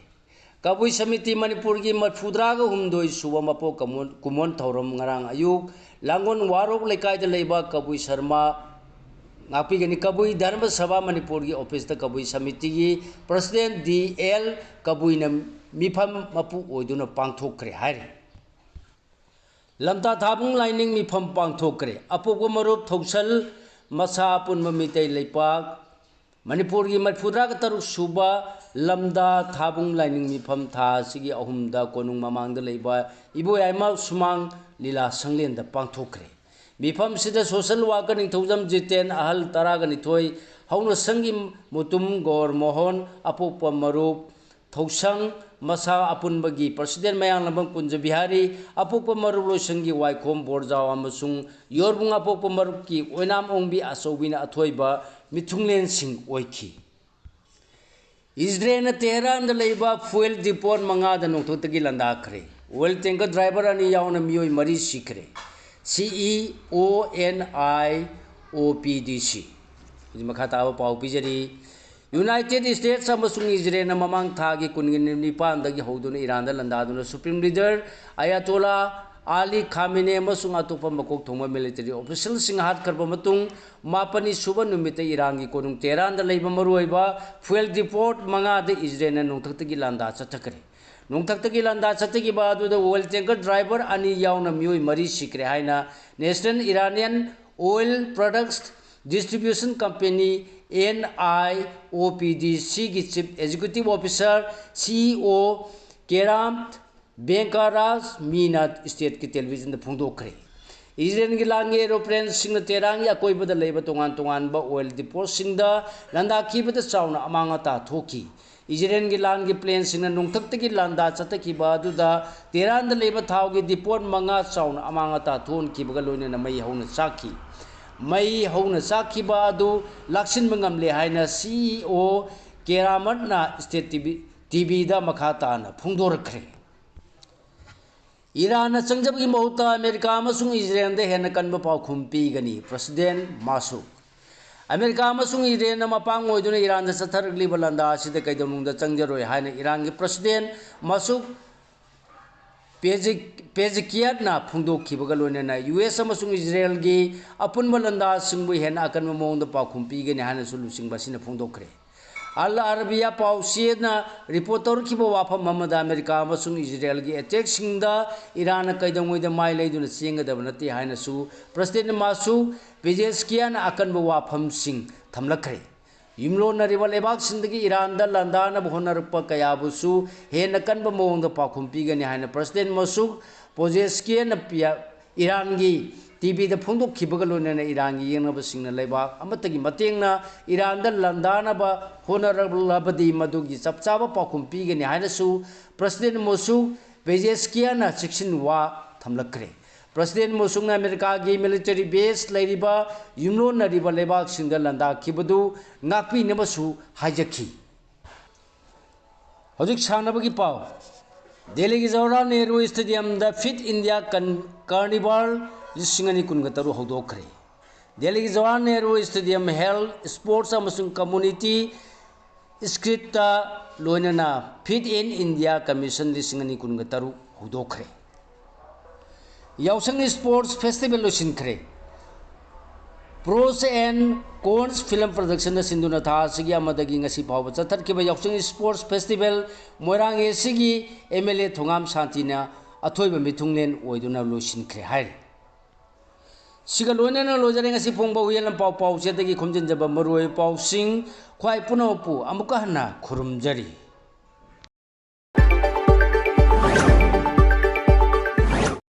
ꯀꯕꯨꯏ ꯁꯃꯤꯇꯤ ꯃꯅꯤꯄꯨꯔꯒꯤ ꯃꯔꯤꯐꯨꯇꯔꯥꯒ ꯍꯨꯝꯗꯣꯏ ꯁꯨꯕ ꯃꯄꯣꯛ ꯀꯃꯣꯟ-, ꯀꯨꯝꯑꯣꯟ ꯊꯧꯔꯝ ꯉꯔꯥꯡ ꯑꯌꯨꯛ ꯂꯥꯡꯒꯣꯜ ꯋꯥꯔꯣꯛ ꯂꯩꯀꯥꯏꯗ ꯂꯩꯕ ꯀꯕꯨꯏ ꯁꯔꯃ ꯉꯥꯛꯄꯤꯒꯅꯤ꯫ ꯀꯕꯨꯏ ꯙꯔꯃ ꯁꯚꯥ ꯃꯅꯤꯄꯨꯔꯒꯤ officeꯇ ꯀꯕꯨꯏ ꯁꯃꯤꯇꯤꯒꯤ president D L ꯀꯕꯨꯏꯅ ꯃꯤꯐꯝ ꯃꯄꯨ ꯑꯣꯏꯗꯨꯅ ꯄꯥꯡꯊꯣꯛꯈ꯭ꯔꯦ ꯍꯥꯏꯔꯤ꯫ ꯂꯝꯇꯥ ꯊꯥꯕꯨꯡ ꯂꯥꯏꯅꯤꯡ ꯃꯤꯐꯝ ꯄꯥꯡꯊꯣꯛꯈ꯭ꯔꯦ꯫ ꯑꯄꯣꯛꯄ ꯃꯔꯨꯞ ꯊꯧꯁꯜ ꯃꯁꯥ ꯑꯄꯨꯟꯕ ꯃꯤꯇꯩ ꯂꯩꯄꯥꯛ ꯃꯅꯤꯄꯨꯔꯒꯤ ꯃꯔꯤꯐꯨꯇꯔꯥꯒ ꯇꯔꯨꯛ ꯁꯨꯕ ꯂꯝꯗꯥ ꯊꯥꯕꯨꯡ ꯂꯥꯏꯅꯤꯡ ꯃꯤꯐꯝ ꯊꯥ ꯑꯁꯤꯒꯤ ꯑꯍꯨꯝꯗ ꯀꯣꯅꯨꯡ ꯃꯃꯥꯡꯗ ꯂꯩꯕ ꯏꯕꯣꯌꯥꯏꯃ ꯁꯨꯃꯥꯡ ꯂꯤꯂꯥ ꯁꯪꯂꯦꯟꯗ ꯄꯥꯡꯊꯣꯛꯈ꯭ꯔꯦ꯫ ꯃꯤꯐꯝꯁꯤꯗ social worker ꯅꯤꯡꯊꯧꯖꯝ ꯖꯤꯇꯦꯟ, ꯑꯍꯜ ꯇꯔꯥꯒ ꯅꯤꯊꯣꯏ, ꯍꯧꯅ ꯁꯪꯒꯤ ꯃꯨꯇꯨꯝ ꯒꯣꯔ ꯃꯣꯍꯣꯟ, ꯑꯄꯣꯛꯄ ꯃꯔꯨꯞ ꯊꯧꯁꯪ ꯃꯁꯥ ꯑꯄꯨꯟꯕꯒꯤ president ꯃꯌꯥꯡꯂꯝꯕꯝ ꯀꯨꯟꯖ ꯕꯤꯍꯥꯔꯤ, ꯑꯄꯣꯛꯄ ꯃꯔꯨꯞ ꯂꯣꯏꯁꯪꯒꯤ ꯋꯥꯏꯈꯣꯝ ꯕꯣꯔꯖꯥꯎ ꯑꯃꯁꯨꯡ ꯌꯣꯔꯕꯨꯡ ꯑꯄꯣꯛꯄ ꯃꯔꯨꯞꯀꯤ ꯑꯣꯏꯅꯥꯝ ꯑꯣꯡꯕꯤ ꯑꯆꯧꯕꯤꯅ ꯑꯊꯣꯏꯕ ꯃꯤꯊꯨꯡꯂꯦꯟꯁꯤꯡ ꯑꯣꯏꯈꯤ꯫ ꯏꯖꯔꯦꯜꯅ ꯇꯦꯍꯔꯥꯟꯗ ꯂꯩꯕ fuel depot ꯃꯉꯥꯗ ꯅꯣꯡꯊꯛꯇꯒꯤ ꯂꯥꯟꯗꯥꯈ꯭ꯔꯦ꯫ Oil tanker driver ꯑꯅꯤ ꯌꯥꯎꯅ ꯃꯤꯑꯣꯏ ꯃꯔꯤ ꯁꯤꯈ꯭ꯔꯦ꯫ C E O N I O P D C꯫ ꯍꯧꯖꯤꯛ ꯃꯈꯥ ꯇꯥꯕ ꯄꯥꯎ ꯄꯤꯖꯔꯤ꯫ United States ꯑꯃꯁꯨꯡ ꯏꯖꯔꯦꯜꯅ ꯃꯃꯥꯡ ꯊꯥꯒꯤ ꯀꯨꯟꯒ ꯅꯤꯄꯥꯟꯗꯒꯤ ꯍꯧꯗꯨꯅ ꯏꯔꯥꯟꯗ ꯂꯥꯟꯗꯥꯗꯨꯅ Supreme Leader Ayatollah Ali Khamenei ꯑꯃꯁꯨꯡ ꯑꯇꯣꯞꯄ ꯃꯀꯣꯛ ꯊꯣꯡꯕ military officialꯁꯤꯡ ꯍꯥꯠꯈ꯭ꯔꯕ ꯃꯇꯨꯡ, ꯃꯥꯄꯟꯅꯤ ꯁꯨꯕ ꯅꯨꯃꯤꯠꯇ ꯏꯔꯥꯟꯒꯤ ꯀꯣꯅꯨꯡ ꯇꯦꯍꯔꯥꯟꯗ ꯂꯩꯕ ꯃꯔꯨꯑꯣꯏꯕ fuel depot ꯃꯉꯥꯗ ꯏꯖꯔꯦꯜꯅ ꯅꯣꯡꯊꯛꯇꯒꯤ ꯂꯥꯟꯗꯥ ꯆꯠꯊꯈ꯭ꯔꯦ꯫ ꯅꯣꯡꯊꯛꯇꯒꯤ ꯂꯥꯟꯗꯥ ꯆꯠꯊꯈꯤꯕ ꯑꯗꯨꯗ oil tanker driver ꯑꯅꯤ ꯌꯥꯎꯅ ꯃꯤꯑꯣꯏ ꯃꯔꯤ ꯁꯤꯈ꯭ꯔꯦ ꯍꯥꯏꯅ National Iranian Oil Products Distribution Company, N I O P D Cꯒꯤ Chief Executive Officer, C E O, Keram Benkaraj ꯃꯤꯅ stateꯀꯤ televisionꯗ ꯐꯣꯡꯗꯣꯛꯈ꯭ꯔꯦ꯫ ꯏꯖꯔꯦꯜꯒꯤ ꯂꯥꯟꯒꯤ aeroplanesꯁꯤꯡꯅ ꯇꯦꯍꯔꯥꯟꯒꯤ ꯑꯀꯣꯏꯕꯗ ꯂꯩꯕ ꯇꯣꯉꯥꯟ ꯇꯣꯉꯥꯟꯕ oil depotꯁꯤꯡꯗ ꯂꯥꯟꯗꯥꯈꯤꯕꯗ ꯆꯥꯎꯅ ꯑꯃꯥꯡ ꯑꯇꯥ ꯊꯣꯛꯈꯤ꯫ ꯏꯖꯔꯦꯜꯒꯤ ꯂꯥꯟꯒꯤ planeꯁꯤꯡꯅ ꯅꯣꯡꯊꯛꯇꯒꯤ ꯂꯥꯟꯗꯥ ꯆꯠꯊꯈꯤꯕ ꯑꯗꯨꯗ ꯇꯦꯍꯔꯥꯟꯗ ꯂꯩꯕ ꯊꯥꯎꯒꯤ depot ꯃꯉꯥ ꯆꯥꯎꯅ ꯑꯃꯥꯡ ꯑꯇꯥ ꯊꯣꯛꯍꯟꯈꯤꯕꯒ ꯂꯣꯏꯅꯅ ꯃꯩ ꯍꯧꯅ ꯆꯥꯛꯈꯤ꯫ ꯃꯩ ꯍꯧꯅ ꯆꯥꯛꯈꯤꯕ ꯑꯗꯨ ꯂꯥꯛꯁꯤꯟꯕ ꯉꯝꯂꯦ ꯍꯥꯏꯅ C E O Keramatꯅ state T V, T Vꯗ ꯃꯈꯥ ꯇꯥꯅ ꯐꯣꯡꯗꯣꯔꯛꯈ꯭ꯔꯦ꯫ ꯏꯔꯥꯟꯅ ꯆꯪꯖꯕꯒꯤ ꯃꯍꯨꯠꯇ ꯑꯃꯦꯔꯤꯀꯥ ꯑꯃꯁꯨꯡ ꯏꯖꯔꯦꯜꯗ ꯍꯦꯟꯅ ꯀꯟꯕ ꯄꯥꯎꯈꯨꯝ ꯄꯤꯒꯅꯤ, President ꯃꯥꯁꯨꯛ꯫ ꯑꯃꯦꯔꯤꯀꯥ ꯑꯃꯁꯨꯡ ꯏꯖꯔꯦꯜꯅ ꯃꯄꯥꯡ ꯑꯣꯏꯗꯨꯅ ꯏꯔꯥꯟꯗ ꯆꯠꯊꯔꯛꯂꯤꯕ ꯂꯥꯟꯗꯥ ꯑꯁꯤꯗ ꯀꯩꯗꯧꯅꯨꯡꯗ ꯆꯪꯖꯔꯣꯏ ꯍꯥꯏꯅ ꯏꯔꯥꯟꯒꯤ President ꯃꯥꯁꯨꯛ ꯄꯦꯖꯤ-, ꯄꯦꯖꯤꯀꯤꯌꯥꯠꯅ ꯐꯣꯡꯗꯣꯛꯈꯤꯕꯒ ꯂꯣꯏꯅꯅ U S ꯑꯃꯁꯨꯡ ꯏꯖꯔꯦꯜꯒꯤ ꯑꯄꯨꯟꯕ ꯂꯥꯟꯗꯥꯁꯤꯡꯕꯨ ꯍꯦꯟꯅ ꯑꯀꯟꯕ ꯃꯑꯣꯡꯗ ꯄꯥꯎꯈꯨꯝ ꯄꯤꯒꯅꯤ ꯍꯥꯏꯅꯁꯨ ꯂꯨꯆꯤꯡꯕ ꯑꯁꯤꯅ ꯐꯣꯡꯗꯣꯛꯈ꯭ꯔꯦ꯫ ꯑꯜ ꯑꯔꯕꯤꯌꯥ ꯄꯥꯎꯆꯦꯅ report ꯇꯧꯔꯛꯈꯤꯕ ꯋꯥꯐꯝ ꯑꯃꯗ ꯑꯃꯦꯔꯤꯀꯥ ꯑꯃꯁꯨꯡ ꯏꯖꯔꯦꯜꯒꯤ attackꯁꯤꯡꯗ ꯏꯔꯥꯟꯅ ꯀꯩꯗꯧꯉꯩꯗ ꯃꯥꯏ ꯂꯩꯗꯨꯅ ꯆꯦꯟꯒꯗꯕ ꯅꯠꯇꯦ ꯍꯥꯏꯅꯁꯨ President ꯃꯥꯁꯨꯛ ꯄꯦꯖꯦꯁꯀꯤꯌꯥꯅ ꯑꯀꯟꯕ ꯋꯥꯐꯝꯁꯤꯡ ꯊꯝꯂꯛꯈ꯭ꯔꯦ꯫ ꯌꯨꯝꯂꯣꯟꯅꯔꯤꯕ ꯂꯩꯕꯥꯛꯁꯤꯡꯗꯒꯤ ꯏꯔꯥꯟꯗ ꯂꯥꯟꯗꯥꯅꯕ ꯍꯣꯠꯅꯔꯛꯄ ꯀꯌꯥꯕꯨꯁꯨ ꯍꯦꯟꯅ ꯀꯟꯕ ꯃꯑꯣꯡꯗ ꯄꯥꯎꯈꯨꯝ ꯄꯤꯒꯅꯤ ꯍꯥꯏꯅ President ꯃꯥꯁꯨꯛ ꯄꯦꯖꯦꯁꯀꯤꯌꯥꯅ ꯄꯤꯌ-, ꯏꯔꯥꯟꯒꯤ T Vꯗ ꯐꯣꯡꯗꯣꯛꯈꯤꯕꯒ ꯂꯣꯏꯅꯅ ꯏꯔꯥꯟꯒꯤ ꯌꯦꯡꯅꯕꯁꯤꯡꯅ ꯂꯩꯕꯥꯛ ꯑꯃꯠꯇꯒꯤ ꯃꯇꯦꯡꯅ ꯏꯔꯥꯟꯗ ꯂꯥꯟꯗꯥꯅꯕ ꯍꯣꯠꯅꯔꯛꯂꯕꯗꯤ ꯃꯗꯨꯒꯤ ꯆꯞ ꯆꯥꯕ ꯄꯥꯎꯈꯨꯝ ꯄꯤꯒꯅꯤ ꯍꯥꯏꯅꯁꯨ President ꯃꯥꯁꯨꯛ ꯄꯦꯖꯦꯁꯀꯤꯌꯥꯅ ꯆꯦꯛꯁꯤꯟ ꯋꯥ ꯊꯝꯂꯛꯈ꯭ꯔꯦ꯫ President ꯃꯥꯁꯨꯛꯅ ꯑꯃꯦꯔꯤꯀꯥꯒꯤ military base ꯂꯩꯔꯤꯕ ꯌꯨꯝꯂꯣꯟꯅꯔꯤꯕ ꯂꯩꯕꯥꯛꯁꯤꯡꯗ ꯂꯥꯟꯗꯥꯈꯤꯕꯗꯨ ꯉꯥꯛꯄꯤꯅꯕꯁꯨ ꯍꯥꯏꯖꯈꯤ꯫ ꯍꯧꯖꯤꯛ ꯁꯥꯟꯅꯕꯒꯤ ꯄꯥꯎ꯫ ꯗꯦꯜꯂꯤꯒꯤ ꯖꯋꯥꯍꯔꯂꯥꯜ ꯅꯦꯍꯔꯨ ꯁ꯭ꯇꯦꯗꯤꯌꯝꯗ ꯐꯤꯠ ꯏꯟꯗꯤꯌꯥ ꯀꯟ-, ꯀꯥꯔꯅꯤꯚꯥꯜ ꯂꯤꯁꯤꯡ ꯑꯅꯤ ꯀꯨꯟꯒ ꯇꯔꯨꯛ ꯍꯧꯗꯣꯛꯈ꯭ꯔꯦ꯫ ꯗꯦꯜꯂꯤꯒꯤ Jawaharlal Nehru stadium health, sports ꯑꯃꯁꯨꯡ ꯀꯝꯃ꯭ꯌꯨꯅꯤꯇꯤ ꯁ꯭ꯀꯤꯠꯇ ꯂꯣꯏꯅꯅ ꯐꯤꯠ ꯏꯟ ꯏꯟꯗꯤꯌꯥ ꯀꯃꯤꯁꯟ ꯂꯤꯁꯤꯡ ꯑꯅꯤ ꯀꯨꯟꯒ ꯇꯔꯨꯛ ꯍꯧꯗꯣꯛꯈ꯭ꯔꯦ꯫ ꯌꯥꯎꯁꯪ ꯁ꯭ꯄꯣꯔꯠꯁ ꯐꯦꯁꯇꯤꯚꯦꯜ ꯂꯣꯏꯁꯤꯟꯈ꯭ꯔꯦ꯫ ꯄ꯭ꯔꯣꯁ ꯑꯦꯟ ꯀꯣꯟꯁ ꯐꯤꯂꯝ ꯄ꯭ꯔꯗꯛꯁꯟꯅ ꯁꯤꯟꯗꯨꯅ ꯊꯥ ꯑꯁꯤꯒꯤ ꯑꯃꯗꯒꯤ ꯉꯁꯤ ꯐꯥꯎꯕ ꯆꯠꯊꯔꯛꯈꯤꯕ ꯌꯥꯎꯁꯪ ꯁ꯭ꯄꯣꯔꯠꯁ ꯐꯦꯁꯇꯤꯚꯦꯜ ꯃꯣꯏꯔꯥꯡ ꯑꯦ ꯁꯤꯒꯤ ꯑꯦꯝ ꯑꯦꯜ ꯑꯦ ꯊꯣꯉꯥꯝ ꯁꯥꯟꯇꯤꯅ ꯑꯊꯣꯏꯕ ꯃꯤꯊꯨꯡꯂꯦꯟ ꯑꯣꯏꯗꯨꯅ ꯂꯣꯏꯁꯤꯟꯈ꯭ꯔꯦ ꯍꯥꯏꯔꯤ꯫ ꯁꯤꯒ ꯂꯣꯏꯅꯅ ꯂꯣꯏꯖꯔꯦ ꯉꯁꯤ ꯐꯣꯡꯕ ꯍꯨꯏꯌꯦꯟ ꯂꯝꯄꯥꯎ ꯄꯥꯎꯆꯦꯗꯒꯤ ꯈꯣꯝꯖꯤꯟꯖꯕ ꯃꯔꯨꯑꯣꯏꯕ ꯄꯥꯎꯁꯤꯡ꯫ ꯈ꯭ꯋꯥꯏ ꯄꯨꯝꯅꯃꯛꯄꯨ ꯑꯃꯨꯛꯀ ꯍꯟꯅ ꯈꯨꯔꯨꯝꯖꯔꯤ꯫